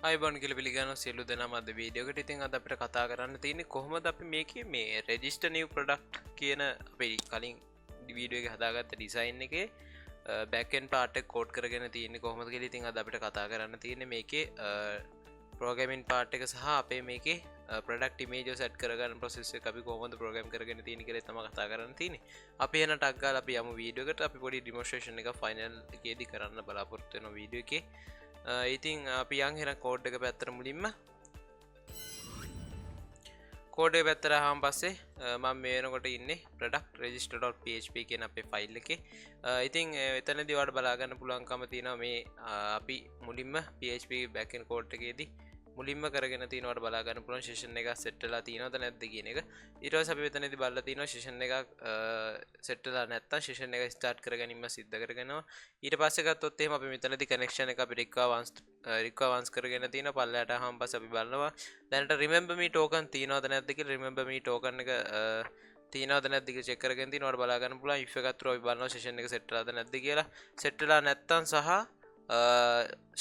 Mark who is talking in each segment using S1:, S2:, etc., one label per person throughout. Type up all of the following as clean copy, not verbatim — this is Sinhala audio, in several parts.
S1: ආයුබෝවන් කියලා පිළිගන්නවා සියලු දෙනාම අද වීඩියෝ එකට. ඉතින් අද අපිට කතා කරන්න තියෙන්නේ කොහොමද අපි මේකේ මේ රෙජිස්ටර් නිව් ප්‍රොඩක්ට් කියන අපි කලින් වීඩියෝ එකේ හදාගත්ත ඩිසයින් එකේ බෑක් එන්ඩ් පාර්ට් එක කෝඩ් කරගෙන තියෙන්නේ කොහොමද කියලා. ඉතින් අද අපිට කතා කරන්න තියෙන්නේ මේකේ ප්‍රෝග්‍රෑමින් පාර්ට් එක සහ අපේ මේකේ ප්‍රොඩක්ට් ඉමේජ් සෙට් කරගන්න ප්‍රොසෙස් එක අපි කොහොමද ප්‍රෝග්‍රෑම් කරගෙන තියෙන්නේ කියලා තමයි කතා කරන්න තියෙන්නේ. අපි එන ටක් ගාලා අපි යමු වීඩියෝ එකට. අපි පොඩි ඩෙමොන්ස්ට්‍රේෂන් එක ෆයිනල් එකේදී කරන්න බලාපොරොත්තු වෙනවා වීඩියෝ එකේ. ඉතින් අපි යන් එහෙනම් කෝඩ් එක පැත්තට. මුලින්ම කෝඩ් එක පැත්තට ආවම පස්සේ මම මේ වෙනකොට ඉන්නේ product register.php කියන අපේ ෆයිල් එකේ. ඉතින් එතනදී ඔයාලට බලා ගන්න පුළුවන්කම තියෙනවා මේ අපි මුලින්ම PHP backend code එකේදී මුලින්ම කරගෙන තියෙනවට බලා ගන්න පුළුවන් සෙෂන් එකක් සෙට් වෙලා තියෙනවද නැද්ද කියන එක. ඊට පස්සේ අපි මෙතනදී බලලා තියෙනවා සෙෂන් එකක් සෙට් වෙලා නැත්තම් සෙෂන් එක ස්ටාර්ට් කරගැනීම සිද්ධ කරගෙනවා. ඊට පස්සේ ගත්තොත් එහෙම අපි මෙතනදී කනෙක්ෂන් එක අපි රික්වයර් වන්ස් කරගෙන තියෙනවා. පල්ලයට ආවම පස්සේ අපි බලනවා දැනට රිමෙම්බර් මී ටෝකන් තියෙනවද නැද්ද කියලා. රිමෙම්බර් මී ටෝකන් එක තියෙනවද නැද්ද කියලා චෙක් කරගෙන තියෙනවා. ඔයාලට බලා ගන්න පුළුවන් if එකක් තුරු අපි බලනවා සෙෂන් එක සෙට් වෙලාද නැද්ද කියලා. සෙට් වෙලා නැත්තම් සහ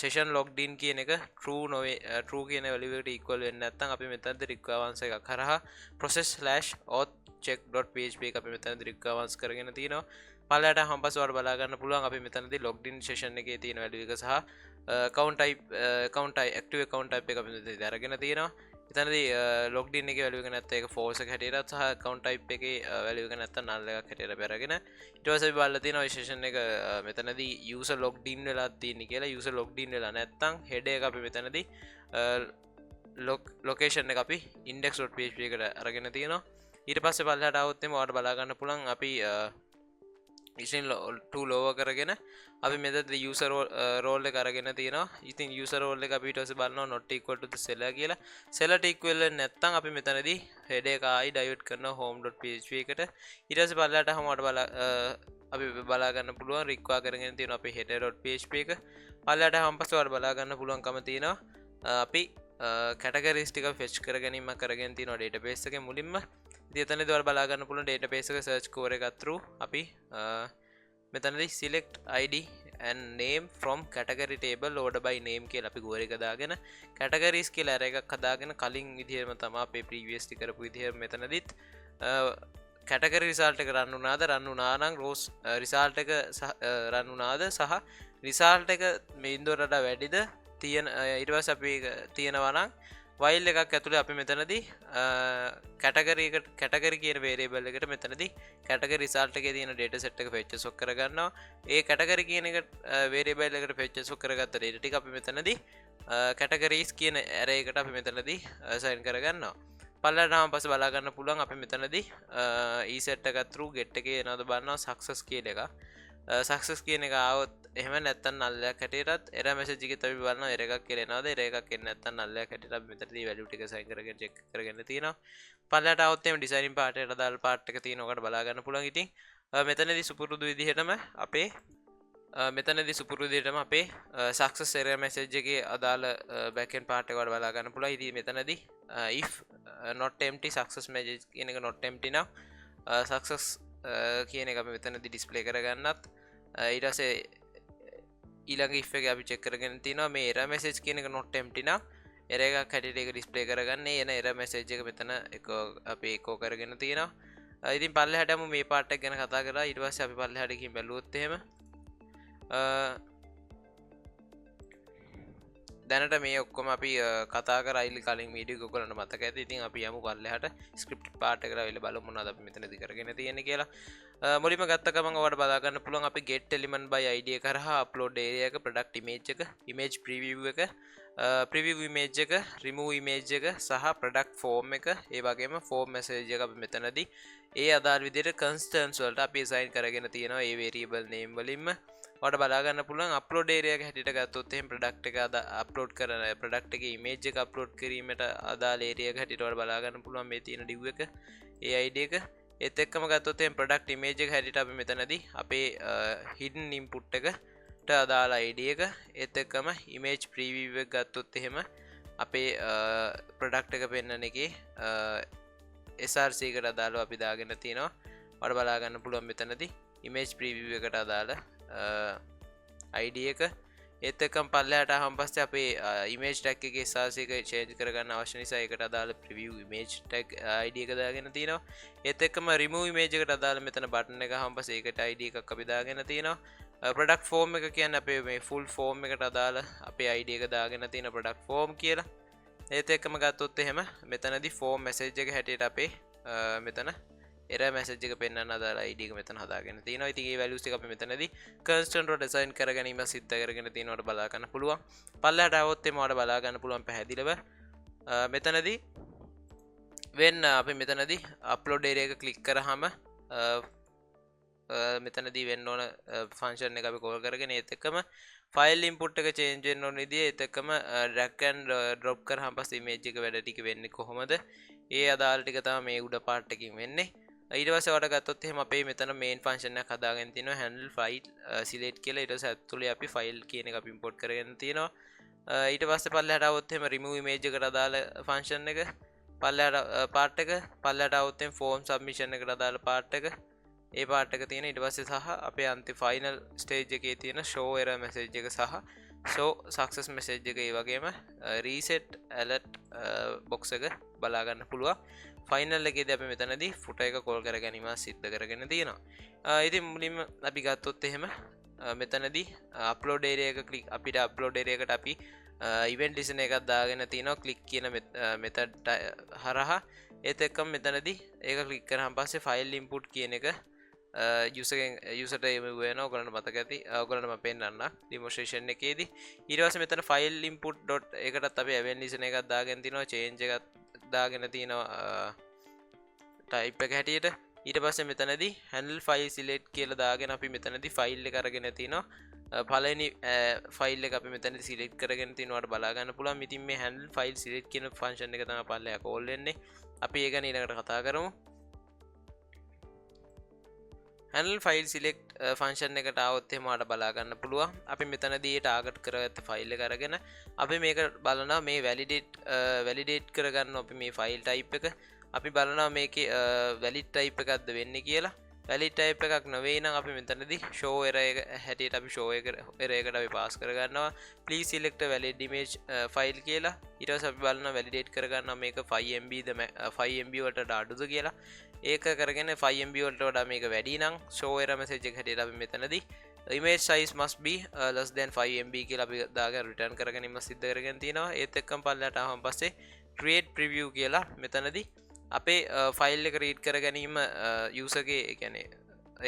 S1: සෙෂන් ලොග්ඩ් ඉන් කියන එක true නොවේ, true කියන වැලියු එකට ඉක්වල් වෙන්නේ නැත්නම් අපි මෙතනදී රික්වයර් වන්ස් එකක් හරහා process/auth check.php එක අපි මෙතනදී රික්වයර් වන්ස් කරගෙන තියෙනවා. පල්ලයට ආවම පස්සේ ඔයාලට බලා ගන්න පුළුවන් අපි මෙතනදී ලොග්ඩ් ඉන් සෙෂන් එකේ තියෙන වැලියු එක සහ account type, active account type එක අපි මෙතනදී අරගෙන තියෙනවා. එතනදී ලොග්ඩ් ඉන් එකේ වැලියු එක නැත්නම් ඒක false එක හැටියටත් සහ account type එකේ වැලියු එක නැත්නම් null එකක් හැටියට අපි අරගෙන ඊට පස්සේ අපි බලලා තියෙනවා සෙෂන් එක මෙතනදී user logged in වෙලා තියෙන්නේ කියලා. User logged in වෙලා නැත්නම් head එක අපි මෙතනදී ලොකේෂන් එක අපි index.php එකට අරගෙන තියෙනවා. ඊට පස්සේ පල්ලෙහාට ආවොත් එහෙම ඔයාලට බලා ගන්න පුළුවන් අපි ඉතින් to lower කරගෙන අපි මෙතනදී user role එක අරගෙන තියෙනවා. ඉතින් user role එක අපි ඊට පස්සේ බලනවා not equal to the seller කියලා. Seller ට equal වෙන්නේ නැත්නම් අපි මෙතනදී head එක ආයි divert කරනවා home.php එකට. ඊට පස්සේ පල්ලෙහාට ආවම ඔයාලට අපි බලා ගන්න පුළුවන් require කරගෙන තියෙනවා අපි header.php එක. පල්ලෙහාට ආවම පස්සේ ඔයාලට බලා ගන්න පුළුවන්කම තියෙනවා අපි කැටගරිස් ටික ෆෙච් කර ගැනීම කරගෙන තියෙනවා ඩේටාබේස් එකේ මුලින්ම. ඉතින් එතනදී ඔයාලට බලා ගන්න පුළුවන් ඩේටාබේස් එක සර්ච් ක්වෙරි එකක් through අපි මෙතනදී select id and name from category table order by name කියලා අපි ක්වෙරි එක දාගෙන categories කියලා array එකක් හදාගෙන කලින් විදිහටම තමයි අපේ previously කරපු විදිහම මෙතනදිත් කැටගරි රිසල්ට් එක රන් වුණාද, රන් වුණා නම් රෝස් රිසල්ට් එක රන් වුණාද සහ රිසල්ට් එක මේ බින්දුවට වඩා වැඩිද තියෙන. ඊට පස්සේ අපි ඒක තියෙනවා නම් වයිල් එකක් ඇතුලේ අපි මෙතනදී කැටගරි එකට කැටගරි කියන වේරියබල් එකට මෙතනදී කැටගරි රිසල්ට් එකේ තියෙන ඩේටා සෙට් එක ෆෙච් ඔෆ් කරගන්නවා. ඒ කැටගරි කියන එක වේරියබල් එකට ෆෙච් ඔෆ් කරගත්ත ඩේටා ටික අපි මෙතනදී කැටගරීස් කියන ඇරේ එකට අපි මෙතනදී අසයින් කරගන්නවා. පල්ලට ආවම පස්සේ බලා ගන්න පුළුවන් අපි මෙතනදී isset එක through get එකේ එනවද බලනවා success කියන එක. Success කියන එක ආවොත් එහෙම නැත්තම් null එකක් හැටියටත් error message එකෙත් අපි බලනවා error එකක් කියලා එනවද. Error එකක් එන්නේ නැත්තම් null එකක් හැටියට අපි මෙතනදී value ටික assign කරගෙන check කරගෙන තියෙනවා. පල්ලයට ආවොත් එහෙම designing part එකට අදාළ part එක තියෙනවා ඔයාලට බලා ගන්න පුළුවන්. ඉතින් මෙතනදී සුපුරුදු විදිහටම අපේ මෙතනදී සුපුරුදු විදිහටම අපේ success error message එකේ අදාළ back end part එක ඔයාලට බලා ගන්න පුළුවන්. ඉතින් මෙතනදී if not empty success message කියන එක not empty නම් success කියන එක අපි මෙතනදී display කරගන්නත්, ඊට පස්සේ ඊළඟ if එක අපි චෙක් කරගෙන තිනවා මේ error message කියන එක not empty නම් error එකක් හැටියට ඒක display කරගන්න. එන error message එක මෙතන එක අපි echo කරගෙන තියෙනවා. ඉතින් පල්ලෙහාට යමු. මේ පාර්ට් එක ගැන කතා කරලා ඊට පස්සේ අපි පල්ලෙහාට ගිහින් බැලුවොත් එහෙම දැනට මේ ඔක්කොම අපි කතා කරා ඉල්ල කලින් වීඩියෝ එක ඔයගොල්ලන්ට මතක ඇති. ඉතින් අපි යමු පල්ලෙහාට ස්ක්‍රිප්ට් පාර්ට් එකට ඇවිල්ලා බලමු මොනවද අපි මෙතනදී කරගෙන තියෙන්නේ කියලා. මුලින්ම ගත්ත ගමන් ඔයාලට බලා ගන්න පුළුවන් අපි get element by id එක හරහා upload area එක, product image එක, image preview එක, preview image එක, remove image එක සහ product form එක, ඒ වගේම form message එක අපි මෙතනදී ඒ අදාළ විදිහට constants වලට අපි assign කරගෙන තියෙනවා ඒ variable name වලින්ම. ඔයාලට බලා ගන්න පුළුවන් අප්ලෝඩ් ඒරියා එක හැටියට ගත්තොත් එහෙම ප්‍රොඩක්ට් එක අද අප්ලෝඩ් කරන ප්‍රොඩක්ට් එකේ ඉමේජ් එක අප්ලෝඩ් කිරීමට අදාළ ඒරියා එක හැටියට ඔයාලට බලා ගන්න පුළුවන් මේ තියෙන div එක, ඒ ID එක. ඒත් එක්කම ගත්තොත් එහෙම ප්‍රොඩක්ට් ඉමේජ් එක හැටියට අපි මෙතනදී අපේ හිඩන් ඉන්පුට් එකට අදාළ ID එක, ඒත් එක්කම ඉමේජ් ප්‍රීවිව් එක ගත්තොත් එහෙම අපේ ප්‍රොඩක්ට් එක පෙන්වන එකේ SRC එකට අදාළව අපි දාගෙන තියෙනවා. ඔයාලට බලා ගන්න පුළුවන් මෙතනදී ඉමේජ් ප්‍රීවිව් එකට අදාළ ID එක. ඒත් එක්කම පල්ලෙහාට ආවම පස්සේ අපේ ඉමේජ් ටැග් එකේ SRC එක චේන්ජ් කරගන්න අවශ්‍ය නිසා ඒකට අදාළ ප්‍රිවිව් ඉමේජ් ටැග් ID එක දාගෙන තියෙනවා. ඒත් එක්කම රිමූව් ඉමේජ් එකට අදාළ මෙතන බටන් එක ආවම පස්සේ ඒකට ID එකක් අපි දාගෙන තියෙනවා. ප්‍රොඩක්ට් ෆෝම් එක කියන්නේ අපේ මේ ෆුල් ෆෝම් එකට අදාළ අපේ ID එක දාගෙන තියෙන ප්‍රොඩක්ට් ෆෝම් කියලා. ඒත් එක්කම ගත්තොත් එහෙම මෙතනදී ෆෝම් මැසේජ් එක හැටියට අපේ මෙතන එරර් මැසේජ් එක පෙන්වන්න අදාළ ID එක මෙතන හදාගෙන තියෙනවා. ඉතින් මේ වැලියුස් ටික අපි මෙතනදී කන්ස්ටන්ට් වලට අසයින් කර ගැනීම සිද්ධ කරගෙන තියෙනවට බලා ගන්න පුළුවන්. පල්ලෙහාට ආවොත් එimhe ඔයාලට බලා ගන්න පුළුවන් පැහැදිලිව. මෙතනදී වෙන්න අපි මෙතනදී අප්ලෝඩ් ඒරියා එක ක්ලික් කරාම මෙතනදී වෙන්න ඕන ෆන්ක්ෂන් එක අපි කෝල් කරගෙන ඒත් එක්කම ෆයිල් ඉන්පුට් එක චේන්ජ් වෙන්න ඕන විදිය, ඒත් එක්කම ඩ්‍රැග් ඇන්ඩ් ඩ්‍රොප් කරාම පස්සේ ඉමේජ් එක වැඩ ටික වෙන්නේ කොහොමද, ඒ අදාළ ටික තමයි මේ උඩ පාර්ට් එකකින් වෙන්නේ. ඊට පස්සේ ඔයාලට ගත්තොත් එහෙම අපේ මෙතන මේන් ෆන්ක්ෂන් එකක් හදාගෙන තිනවා හැන්ඩල් ෆයිල් සිලෙක්ට් කියලා. ඊට පස්සේ ඇතුලේ අපි ෆයිල් කියන එක අපි ඉම්පෝට් කරගෙන තිනවා. ඊට පස්සේ පල්ලෙහාට ආවොත් එහෙම රිමූව් ඉමේජ් එකට අදාළ ෆන්ක්ෂන් එක, පල්ලෙහාට පාර්ට් එක, පල්ලෙහාට ආවොත් එහෙම ෆෝම් සබ්මිෂන් එකට අදාළ පාර්ට් එක, ඒ පාර්ට් එක තියෙන. ඊට පස්සේ සහ අපේ අන්තිම ෆයිනල් ස්ටේජ් එකේ තියෙන ෂෝ එරර් මැසේජ් එක සහ ෂෝ සක්සස් මැසේජ් එක, ඒ වගේම රීසෙට් ඇලර්ට් බොක්ස් එක බලා ගන්න පුළුවන්. ෆයිනල් එකේදී අපි මෙතනදී ෆුටර් එක කෝල් කර ගැනීම සිද්ධ කරගෙන තියෙනවා. ඉතින් මුලින්ම අපි ගත්තොත් එහෙම මෙතනදී අප්ලෝඩ් ඒරියා එක ක්ලික්, අපිට අප්ලෝඩ් ඒරියා එකට අපි ඉවෙන්ට් ලිසනර් එකක් දාගෙන තිනවා ක්ලික් කියන මෙතඩ් හරහා. ඒත් එක්කම මෙතනදී ඒක ක්ලික් කරාන් පස්සේ ෆයිල් ඉන්පුට් කියන එක යුසර්ට යොමු වෙනවා. ඔයගොල්ලන්ට මතක ඇති. ඔයගොල්ලන්ට මම පෙන්නන්නම් ඩෙමොන්ස්ට්‍රේෂන් එකේදී. ඊට පස්සේ මෙතන ෆයිල් ඉන්පුට් ඩොට් ඒකටත් අපි ඇවෙන් ලිසනර් එකක් දාගෙන තිනවා, චේන්ජ් එකක් දාගෙන තිනවා ටයිප් එක හැටියට. ඊට පස්සේ මෙතනදී හැන්ඩල් ෆයිල් සිලෙක්ට් කියලා දාගෙන අපි මෙතනදී ෆයිල් එක අරගෙන තිනවා. පළවෙනි ෆයිල් එක අපි මෙතනදී සිලෙක්ට් කරගෙන තිනවාට බලා ගන්න පුළුවන්. ඉතින් මේ හැන්ඩල් ෆයිල් සිලෙක්ට් කියන ෆන්ක්ෂන් එක තමයි පල්ලෙහා කෝල් වෙන්නේ. අපි ඒ ගැන ඊළඟට කතා කරමු. හැන්ඩල් ෆයිල් සිලෙක්ට් ෆන්ක්ෂන් එකට ආවොත් එහෙම ඔයාලට බලා ගන්න පුළුවන්. අපි මෙතනදී ඒ ටාගට් කරගත්ත ෆයිල් එක අරගෙන අපි මේක බලනවා මේ වැලිඩේට් කරගන්න අපි මේ ෆයිල් ටයිප් එක. අපි බලනවා මේකේ වැලිඩ් ටයිප් එකක්ද වෙන්නේ කියලා. වැලිඩ් ටයිප් එකක් නෙවෙයි නම් අපි මෙතනදී ෂෝ එරර් එක හැටියට අපි ෂෝ එක එරර් එකට අපි පාස් කරගන්නවා please select a valid image file කියලා. ඊට පස්සේ අපි බලනවා වැලිඩේට් කරගන්නවා මේක 5 MB ද 5 MB වලට වඩා අඩුද කියලා. ඒක කරගෙන 5 MB වලට වඩා මේක වැඩි නම් ෂෝ එරර් මැසේජ් එක හැටියට අපි මෙතනදී image size must be less than 5 MB කියලා අපි දාගෙන රිටර්න් කරගෙන ඉන්න සිද්ධ කරගෙන තිනවා. ඒත් එක්කම පල්ලයට ආවම පස්සේ create preview කියලා මෙතනදී අපේ ෆයිල් එක රීඩ් කර ගැනීම යූසර්ගේ, ඒ කියන්නේ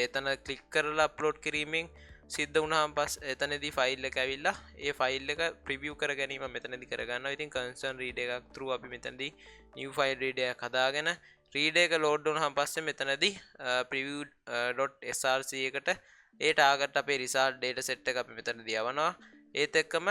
S1: එතන ක්ලික් කරලා අප්ලෝඩ් කිරීමෙන් සිද්ධ වුණාම පස්සේ එතනදී ෆයිල් එක ඇවිල්ලා ඒ ෆයිල් එක ප්‍රිවිව් කර ගැනීම මෙතනදී කරගන්නවා. ඉතින් කන්ස්ටන්ට් රීඩ් එකක් through අපි මෙතනදී new file reader එකක් හදාගෙන රීඩ් එක ලෝඩ් වුණාම පස්සේ මෙතනදී preview.src එකට ඒ ටාගට් අපේ රිසල්ට් ඩේටා සෙට් එක අපි මෙතනදී යවනවා. ඒත් එක්කම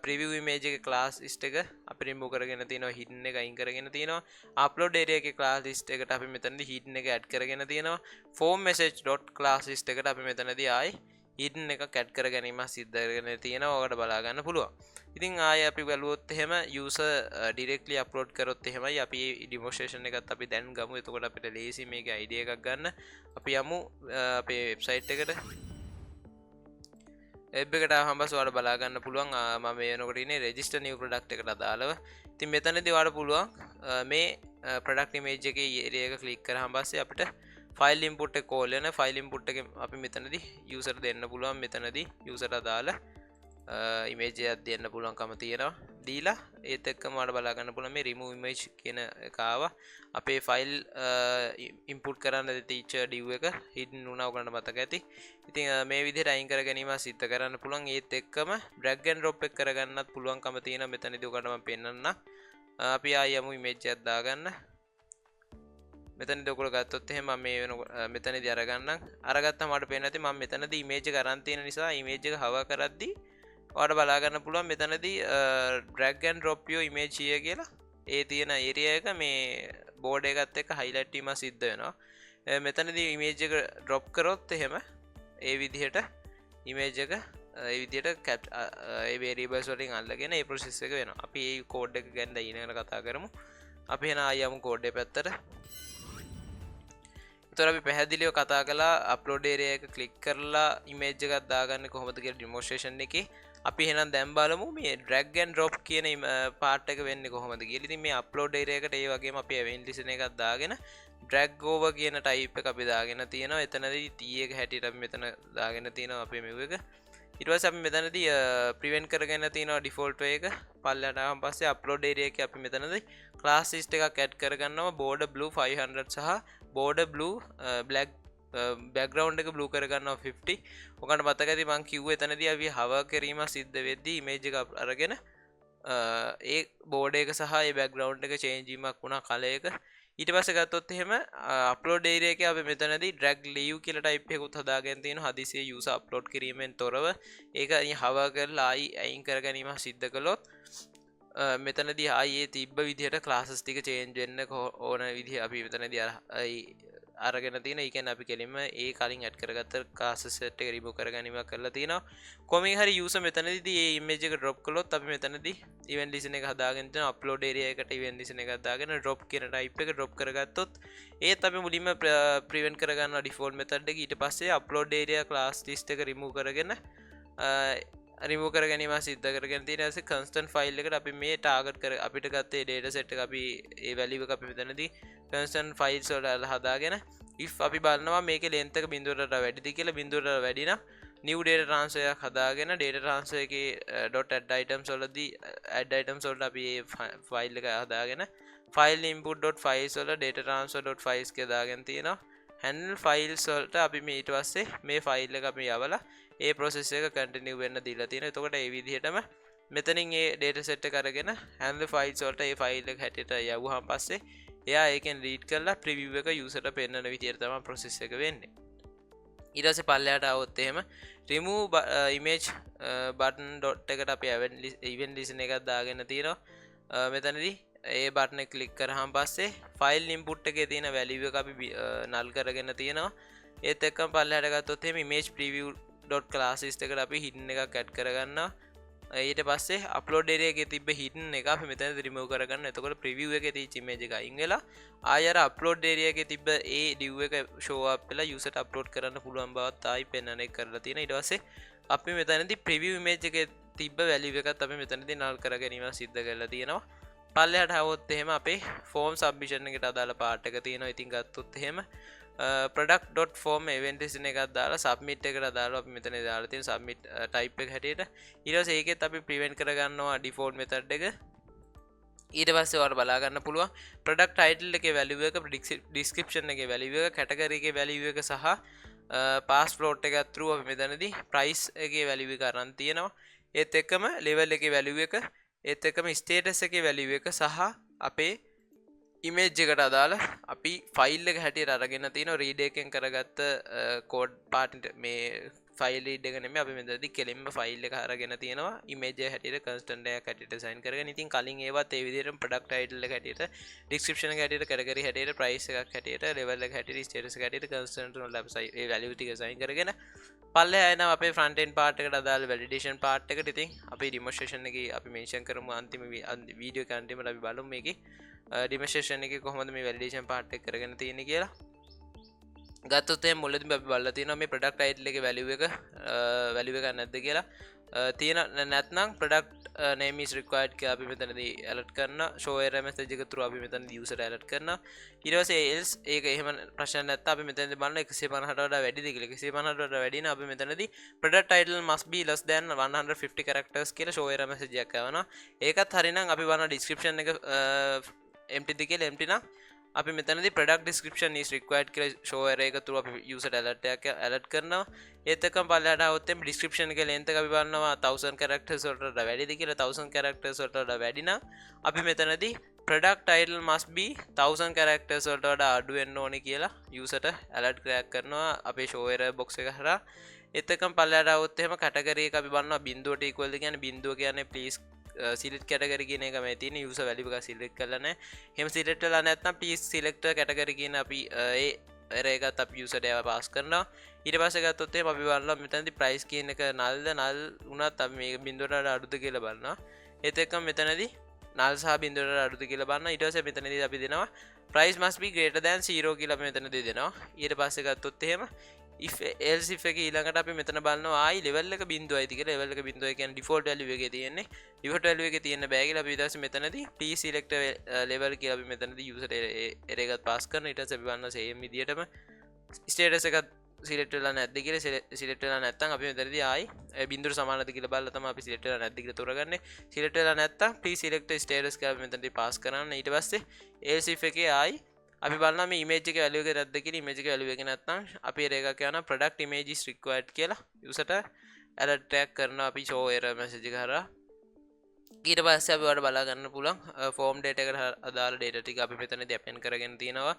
S1: ප්‍රිවිව් ඉමේජ් එකේ ක්ලාස් ලිස්ට් එක අපි රිමූව් කරගෙන තිනවා, හිඩන් එක අයින් කරගෙන තිනවා. අප්ලෝඩ් ඒරියා එකේ ක්ලාස් ලිස්ට් එකට අපි මෙතනදී හිඩන් එක ඇඩ් කරගෙන තිනවා. Form message dot class list එකට අපි මෙතනදී ආයි හිඩන් එකක් ඇඩ් කර ගැනීම සිද්ධ කරගෙන තියෙනවා. ඔයාලට බලා ගන්න පුළුවන්. ඉතින් ආයේ අපි බැලුවොත් එහෙම යූසර් ඩිරෙක්ට්ලි අප්ලෝඩ් කරොත් එහෙමයි අපි ඩෙමොන්ස්ට්‍රේෂන් එකත් අපි දැන් ගමු. එතකොට අපිට ලේසි මේකේ අයිඩියා එකක් ගන්න. අපි යමු අපේ වෙබ්සයිට් එකට. වෙබ් එකට ආවම පස්සේ ඔයාලට බලා ගන්න පුළුවන් මම මේ වෙනකොට ඉන්නේ රෙජිස්ටර් නිව් ප්‍රොඩක්ට් එකට අදාළව. ඉතින් මෙතනදී ඔයාලට පුළුවන් මේ ප්‍රොඩක්ට් ඉමේජ් එකේ ඒරියා එක ක්ලික් කරාම පස්සේ අපිට ෆයිල් ඉන්පුට් එක කෝල් වෙන ෆයිල් ඉන්පුට් එක අපි මෙතනදී යූසර් දෙන්න පුළුවන්. මෙතනදී යූසර් අදාළ ඉමේජ් එකක් දෙන්න පුළුවන්කම තියෙනවා. දීලා ඒත් එක්කම ඔයාලට බලා ගන්න පුළුවන් මේ රිමූව් ඉමේජ් කියන එක ආවා. අපේ ෆයිල් ඉන්පුට් කරන්න ටීචර් ඩිව් එක හිඩන් වුණා ඔයගොල්ලන්ට මතක ඇති. ඉතින් මේ විදිහට අයින් කර ගැනීම සිද්ධ කරන්න පුළුවන්. ඒත් එක්කම ඩ්‍රැග් ඇන්ඩ් ඩ්‍රොප් එක කරගන්නත් පුළුවන්කම තියෙනවා. මෙතනදී ඔයගොල්ලන්ට මම පෙන්නන්නම්. අපි ආයි යමු ඉමේජ් එකක් දාගන්න. මෙතනදී ඔයගොල්ලෝ ගත්තොත් එහෙම මම මේ වෙන මෙතනදී අරගන්නම්. අරගත්තම ඔයාලට පේනවා ඇති මම මෙතනදී ඉමේජ් එක අරන් තියෙන නිසා ඉමේජ් එක හව කරද්දී ඔයාලට බලා ගන්න පුළුවන් මෙතනදී drag and drop your image here කියලා ඒ තියෙන ඒරියා එක මේ බෝඩ් එකත් එක්ක හයිලයිට් වීම සිද්ධ වෙනවා. මෙතනදී ඉමේජ් එක ඩ්‍රොප් කරොත් එහෙම ඒ විදිහට ඉමේජ් එක ඒ විදිහට ඒ වේරියබල්ස් වලින් අල්ලගෙන ඒ ප්‍රොසෙස් එක වෙනවා. අපි ඒ කෝඩ් එක ගැන දැන් ඊළඟට කතා කරමු. අපි එහෙනම් ආයෙ යමු කෝඩ් එක පැත්තට. එතකොට අපි පැහැදිලිව කතා කළා අප්ලෝඩ් ඒරියා එක ක්ලික් කරලා ඉමේජ් එකක් දාගන්නේ කොහොමද කියලා ඩෙමොන්ස්ට්‍රේෂන් එකේ. අපි එහෙනම් දැන් බලමු මේ drag and drop කියන පාර්ට් එක වෙන්නේ කොහොමද කියලා. ඉතින් මේ අප්ලෝඩ් ඒරියා එකට ඒ වගේම අපි event listener එකක් දාගෙන drag over කියන ටයිප් එක අපි දාගෙන තියෙනවා. එතනදී T එක හැටියට අපි මෙතන දාගෙන තියෙනවා අපේ මෙව් එක. ඊට පස්සේ අපි මෙතනදී ප්‍රිවෙන්ට් කරගෙන තියෙනවා ඩිෆෝල්ට් වේ එක. පල්ලෙහාට ආවන් පස්සේ අප්ලෝඩ් ඒරියා එකේ අපි මෙතනදී ක්ලාස් ලිස්ට් එකක් ඇඩ් කරගන්නවා border blue 500 සහ border blue black, background එක බ්ලූ කරගන්නවා 50. ඔයාලට මතක ඇති මං කිව්වේ එතනදී අපි හවර් කිරීම සිද්ධ වෙද්දී ඉමේජ් එක අරගෙන ඒ බෝඩර් එක සහ ඒ බෑග්ග්‍රවුන්ඩ් එක චේන්ජ් වීමක් වුණා කලර් එක. ඊට පස්සේ ගත්තොත් එහෙම අප්ලෝඩ් ඒරියා එකේ අපි මෙතනදී drag leave කියලා ටයිප් එකකුත් හදාගෙන තියෙනවා. හදිසියේ යූසර් අප්ලෝඩ් කිරීමෙන් තොරව ඒක හවර් කරලා ආයි අයින් කර ගැනීම සිද්ධ කළොත් මෙතනදී ආයි ඒ තිබ්බ විදිහට ක්ලාසස් ටික චේන්ජ් වෙන්න ඕන විදිහ අපි මෙතනදී අරගෙන තියෙන. ඒ කියන්නේ අපි කෙලින්ම ඒ කලින් ඇඩ් කරගත්ත ක්ලාසස් සෙට් එක රිමූව් කර ගැනීමක් කරලා තියෙනවා. කොහොමින් හරි යූසර් මෙතනදී ඒ ඉමේජ් එක ඩ්‍රොප් කළොත් අපි මෙතනදී ඉවෙන්ට් ලිසනර් එක හදාගෙන තියෙනවා. අප්ලෝඩ් ඒරියා එකට ඉවෙන්ට් ලිසනර් එකක් දාගෙන ඩ්‍රොප් කියන ටයිප් එක ඩ්‍රොප් කරගත්තොත් ඒත් අපි මුලින්ම ප්‍රිවෙන්ට් කරගන්නවා ඩිෆෝල්ට් මෙතඩ් එක. ඊට පස්සේ අප්ලෝඩ් ඒරියා ක්ලාස් ලිස්ට් එක රිමූව් කරගෙන රිමූව් කර ගැනීම සිද්ධ කරගෙන තියෙන. ඊට පස්සේ කන්ස්ටන්ට් ෆයිල් එකට අපි මේ ටාගට් කර අපිට ගත්තේ ඩේටා සෙට් එක අපි ඒ වැලියු එක අපි මෙතනදී කන්ස්ටන්ට් ෆයිල්ස් වලට හදාගෙන if අපි බලනවා මේකේ ලෙන්ත් එක බිඳුවට වඩා වැඩිද කියලා. බිඳුවට වඩා වැඩි නම් new data transfer එකක් හදාගෙන data transfer එකේ dot add items වලදී add items වලට අපි ඒ ෆයිල් එක හදාගෙන file input dot files වල data transfer dot files කියලා දාගෙන තියෙනවා. Handle files වලට අපි මේ ඊට පස්සේ මේ ෆයිල් එක අපි යවලා ඒ ප්‍රොසෙස් එක කන්ටිනියු වෙන්න දීලා තියෙනවා. එතකොට ඒ විදිහටම මෙතනින් ඒ ඩේටා සෙට් එක අරගෙන handle files වලට ඒ ෆයිල් එක හැටියට යවුවාන් පස්සේ එයා ඒකෙන් රීඩ් කරලා ප්‍රිවිව් එක යූසර්ට පෙන්වන විදිහට තමයි ප්‍රොසෙස් එක වෙන්නේ. ඊට පස්සේ පල්ලෙහාට ආවොත් එහෙම remove image button dot එකට අපි event listener එකක් දාගෙන තියෙනවා. මෙතනදී ඒ බටන් එක ක්ලික් කරාන් පස්සේ ෆයිල් ඉන්පුට් එකේ තියෙන වැලියු එක අපි නල් කරගෙන තියෙනවා. ඒත් එක්කම පල්ලෙහාට ගත්තොත් එහෙම image preview dot class list එකට අපි hidden එකක් ඇඩ් කරගන්නවා. ඊට පස්සේ අප්ලෝඩ් ඒරියා එකේ තිබ්බ හිඩන් එක අපි මෙතනදී රිමූව් කරගන්න. එතකොට ප්‍රිවිව් එකේ තියෙච්ච ඉමේජ් එක අයින් වෙලා ආය අර අප්ලෝඩ් ඒරියා එකේ තිබ්බ ඒ ඩිව් එක ෂෝ අප් වෙලා යූසර්ට අප්ලෝඩ් කරන්න පුළුවන් බවත් ආයි පෙන්වන එක කරලා තියෙනවා. ඊට පස්සේ අපි මෙතනදී ප්‍රිවිව් ඉමේජ් එකේ තිබ්බ වැලියු එකත් අපි මෙතනදී නල් කර ගැනීම සිද්ධ කරලා තියෙනවා. පල්ලෙහාට ආවොත් එහෙම අපේ ෆෝම් සබ්මිෂන් එකට අදාළ පාර්ට් එක තියෙනවා. ඉතින් ගත්තොත් එහෙම product.form event listener එකක් දාලා submit එකට දාලා අපි මෙතන දාලා තියෙන submit type එක හැටියට. ඊට පස්සේ ඒකෙත් අපි prevent කරගන්නවා default method එක. ඊට පස්සේ ඔයාලට බලා ගන්න පුළුවන් product title එකේ value එක, description එකේ value එක, category එකේ value එක සහ parse float එක through අපි මෙතනදී price එකේ value එක අරන් තියෙනවා. ඒත් එක්කම level එකේ value එක, ඒත් එක්කම status එකේ value එක සහ අපේ ඉමේජ් එකට අදාළ අපි ෆයිල් එක හැටියට අරගෙන තියෙනවා රීඩ් එකෙන් කරගත්ත කෝඩ් පාර්ට්. මේ ෆයිල් රීඩ් එක නෙමෙයි, අපි මෙතනදී කෙලින්ම ෆයිල් එක අරගෙන තියෙනවා ඉමේජ් එක හැටියට කන්ස්ටන්ට් එකක් හැටියට ඩිසයින් කරගෙන. ඉතින් කලින් ඒවත් ඒ විදිහටම ප්‍රොඩක්ට් ටයිටල් එක හැටියට, ඩිස්ක්‍රිප්ෂන් එක හැටියට, කැටගරි හැටියට, ප්‍රයිස් එකක් හැටියට, ලෙවල් එක හැටියට, ස්ටේටස් එක හැටියට කන්ස්ටන්ට් වල අපි ඒ වැලියු ටික අසයින් කරගෙන පල්ලෙහා එනවා අපේ ෆ්‍රන්ට් එන්ඩ් පාර්ට් එකට අදාළ වැලිඩේෂන් පාර්ට් එකට. ඉතින් අපි ඩෙමොන්ස්ට්‍රේෂන් එකේ අපි මෙන්ෂන් කරමු. අන්තිම වීඩියෝ එක අන්තිමට අපි බලමු මේකේ ඩෙමොන්ස්ට්‍රේෂන් එකේ කොහොමද මේ වැලිඩේෂන් පාර්ට් එක කරගෙන තියෙන්නේ කියලා. ගත්තොත් එහෙනම් මුලදීම අපි බලලා තියෙනවා මේ ප්‍රොඩක්ට් ටයිටල් එකේ වැලියු එක නැද්ද කියලා. තියෙන නැත්නම් ප්‍රොඩක්ට් name is required කියලා අපි මෙතනදී ඇලර්ට් කරනවා. Show error message එක through අපි මෙතනදී user alert කරනවා. ඊට පස්සේ else ඒක එහෙම ප්‍රශ්න නැත්නම් අපි මෙතනදී බලනවා 150ට වඩා වැඩිද කියලා. 150ට වඩා වැඩි නම් අපි මෙතනදී product title must be less than 150 characters කියලා show error message එකක් යවනවා. ඒකත් හරිනම් අපි බලනවා description එක empty ද කියලා. Empty නම් අපි මෙතනදී product description is required කියලා show error එක through අපි user alert එකක් alert කරනවා. ඒත් එක්කම පල්ලෙහාට ආවොත් එimhe description එකේ length එක අපි බලනවා 1000 characters වලට වඩා වැඩිද කියලා. 1000 characters වලට වඩා වැඩි නම් අපි මෙතනදී product title must be 1000 characters වලට වඩා අඩු වෙන්න ඕනේ කියලා user ට alert එකක් කරනවා අපේ show error box එක හරහා. ඒත් එක්කම පල්ලෙහාට ආවොත් එහෙම category එක අපි බලනවා බිංදුවට equal ද කියන්නේ. බිංදුව කියන්නේ please select category කියන එක මේ තියෙන user value එක select කරලා නැහැ. එහෙම select වෙලා නැත්නම් please select category කියන අපි ඒ error එකත් අපි user ට පාස් කරනවා. ඊට පස්සේ ගත්තොත් එහෙම අපි බලනවා මෙතනදී price කියන එක null ද, null වුණත් අපි මේක බිංදුවට වඩා අඩුද කියලා බලනවා. ඒත් එක්කම මෙතනදී null සහ බිංදුවට වඩා අඩුද කියලා බලනවා. ඊට පස්සේ මෙතනදී අපි දෙනවා price must be greater than 0 කියලා අපි මෙතනදී දෙනවා. ඊට පස්සේ ගත්තොත් එහෙම If else if එක ඊළඟට අපි මෙතන බලනවා ආයි ලෙවල් එක බිඳුවයිද කියලා. ලෙවල් එක බිඳුවයි කියන්නේ ඩිෆෝල්ට් වැලියු එකේ තියෙන්නේ. ඩිෆෝල්ට් වැලියු එකේ තියෙන්න බෑ කියලා අපි ඊට පස්සේ මෙතනදී please select level කියලා අපි මෙතනදී user error එකත් පාස් කරනවා. ඊට පස්සේ අපි බලනවා same විදියටම ස්ටේටස් එකත් සිලෙක්ට් වෙලා නැද්ද කියලා. සිලෙක්ට් වෙලා නැත්නම් අපි මෙතනදී ආයි ඒ බිඳුවට සමානද කියලා බලලා තමයි අපි සිලෙක්ට් වෙලා නැද්ද කියලා තෝරගන්නේ. සිලෙක්ට් වෙලා නැත්නම් please select status කියලා අපි මෙතනදී පාස් කරන්න. ඊට පස්සේ else if එකේ ආයි අපි බලනවා මේ ඉමේජ් එකේ වැලියු එක නැද්ද කියලා. ඉමේජ් එකේ වැලියු එක නැත්නම් අපි එරර් එකක් යනවා product image is required කියලා යූසර්ට ඇලර්ට් එකක් කරනවා අපි show error message එක හරහා. ඊට පස්සේ අපි ඔයාලට බලා ගන්න පුළුවන් ෆෝම් ඩේටා එකට අදාළ ඩේටා ටික අපි මෙතනදී ඇපෙන්ඩ් කරගෙන තියෙනවා.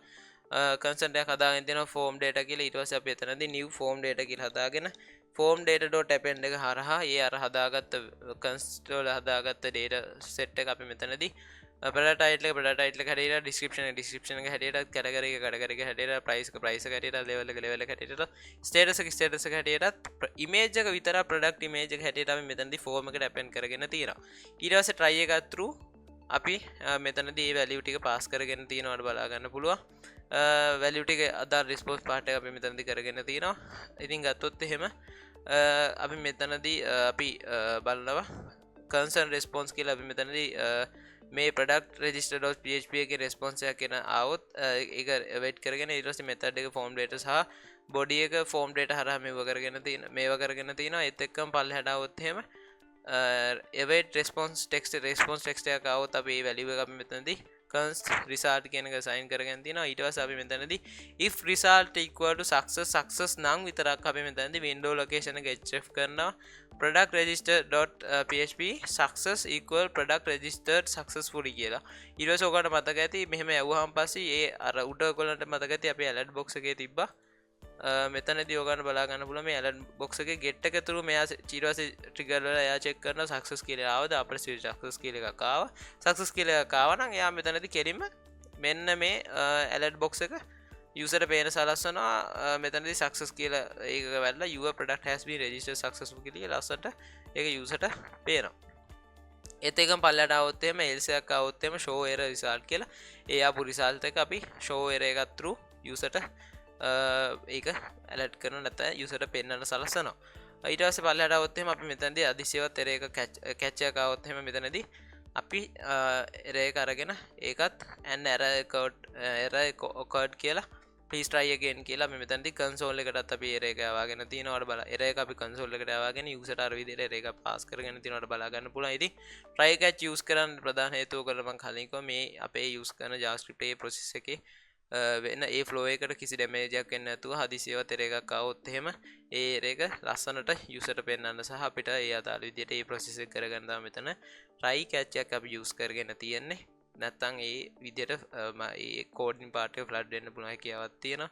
S1: කන්ස්ටන්ට් එකක් හදාගෙන තියෙනවා ෆෝම් ඩේටා කියලා. ඊට පස්සේ අපි එතනදී new form data කියලා හදාගෙන form data.append එක හරහා ඒ අර හදාගත්ත කන්ස්ට් වල හදාගත්ත ඩේටා සෙට් එක අපි මෙතනදී ප්‍රොඩක්ට් ටයිටල් එක ප්‍රොඩක්ට් ටයිටල් එක හැටියට, ඩිස්ක්‍රිප්ෂන් එක ඩිස්ක්‍රිප්ෂන් එක හැටියට, කැටගරි එක කැටගරි එක හැටියට, ප්‍රයිස් එක ප්‍රයිස් එක හැටියට, ලෙවල් එක ලෙවල් එක හැටියට, ස්ටේටස් එක ස්ටේටස් එක හැටියටත්, ඉමේජ් එක විතර ප්‍රොඩක්ට් ඉමේජ් එක හැටියට අපි මෙතනදී ෆෝම් එකට ඇපෙන්ඩ් කරගෙන තියෙනවා. ඊට පස්සේ try එක through අපි මෙතනදී මේ වැලියු ටික පාස් කරගෙන තියෙනවට බලා ගන්න පුළුවන්. වැලියු ටික අදාළ රෙස්පොන්ස් පාර්ට් එක අපි මෙතනදී කරගෙන තියෙනවා. ඉතින් ගත්තොත් එහෙම අපි මෙතනදී අපි බලනවා කන්සර්න් රෙස්පොන්ස් කියලා. අපි මෙතනදී මේ product register.php එකේ රෙස්පොන්ස් එකක් එන ආවොත් ඒක වෙයිට් කරගෙන ඊට පස්සේ මෙතඩ් එක ෆෝම් ඩේටා සහ බොඩි එක ෆෝම් ඩේටා හරහා මේව කරගෙන තියෙන මේව කරගෙන තියෙනවා. ඒත් එක්කම පල්ලෙහාට ආවොත් එහෙම await response text, response text එකක් ආවොත් අපි ඒ වැලියු එක අපි මෙතනදී const result කියන එක සයින් කරගෙන තියෙනවා. ඊට පස්සේ අපි මෙතනදී if result equal to success, success නම් විතරක් අපි මෙතනදී window location එක href කරනවා product register.php success equal product registered successfully කියලා. ඊට පස්සේ ඔයාලට මතක ඇති මෙහෙම යවුවාන් පස්සේ ඒ අර උඩ ඔයගොල්ලන්ට මතක ඇති අපි alert box එකේ තිබ්බා. මෙතනදී ඔයගොල්ලන්ට බලා ගන්න පුළුවන් මේ alert box එකේ get එක තුරු මෙයා ඊට පස්සේ ට්‍රිගර් වල එයා චෙක් කරනවා success කියලා ආවද. අපිට success කියලා එකක් ආවා. Success කියලා එකක් ආවා නම් එයා මෙතනදී කෙලින්ම මෙන්න මේ alert box එක යූසර්ට පේන සලස්වනවා. මෙතනදී success කියලා ඒක වැල්ලා "Your product has been registered successfully" කියලා ලස්සනට ඒක යූසර්ට පේනවා. ඒත් එකම පල්ලයට ආවොත් එහෙම else එකක් ආවොත් එහෙම show error result කියලා ඒ ආපු result එක අපි show error එකක් through යූසර්ට ඒක ඇලර්ට් කරන නැත්නම් යූසර්ට පෙන්වන්න සලස්වනවා. ඊට පස්සේ පල්ලයට ආවොත් එහෙම අපි මෙතනදී අදිසියවත් error එක catch එකක් ආවොත් එහෙම මෙතනදී අපි error එක අරගෙන ඒකත් an error occurred, error occurred කියලා, please try again කියලා අපි මෙතනදී කන්සෝල් එකටත් අපි error එක යවාගෙන තියෙනවට බලා error එක අපි කන්සෝල් එකට යවාගෙන user අර විදිහට error එක පාස් කරගෙන තියෙනවට බලා ගන්න පුළුවන්. ඉතින් try catch use කරන්න ප්‍රධාන හේතුව කරලා මම කලින් කිව්වා මේ අපේ use කරන JavaScript ඒ process එකේ වෙන ඒ ෆ්ලෝ එකට කිසි ඩැමේජ් එකක් වෙන්නේ නැතුව හදිසියවත් error එකක් ආවොත් එහෙම ඒ error එක ලස්සනට user ට පෙන්වන්න සහ අපිට ඒ අදාළ විදිහට ඒ process එක කරගන්න තමයි මෙතන try catch එකක් අපි use කරගෙන තියෙන්නේ. නැත්තම් ඒ විදිහට ඒ කෝඩින් පාර්ට් එක ෆ්ලඩ් වෙන්න පුළුවන් හැකියාවක් තියෙනවා.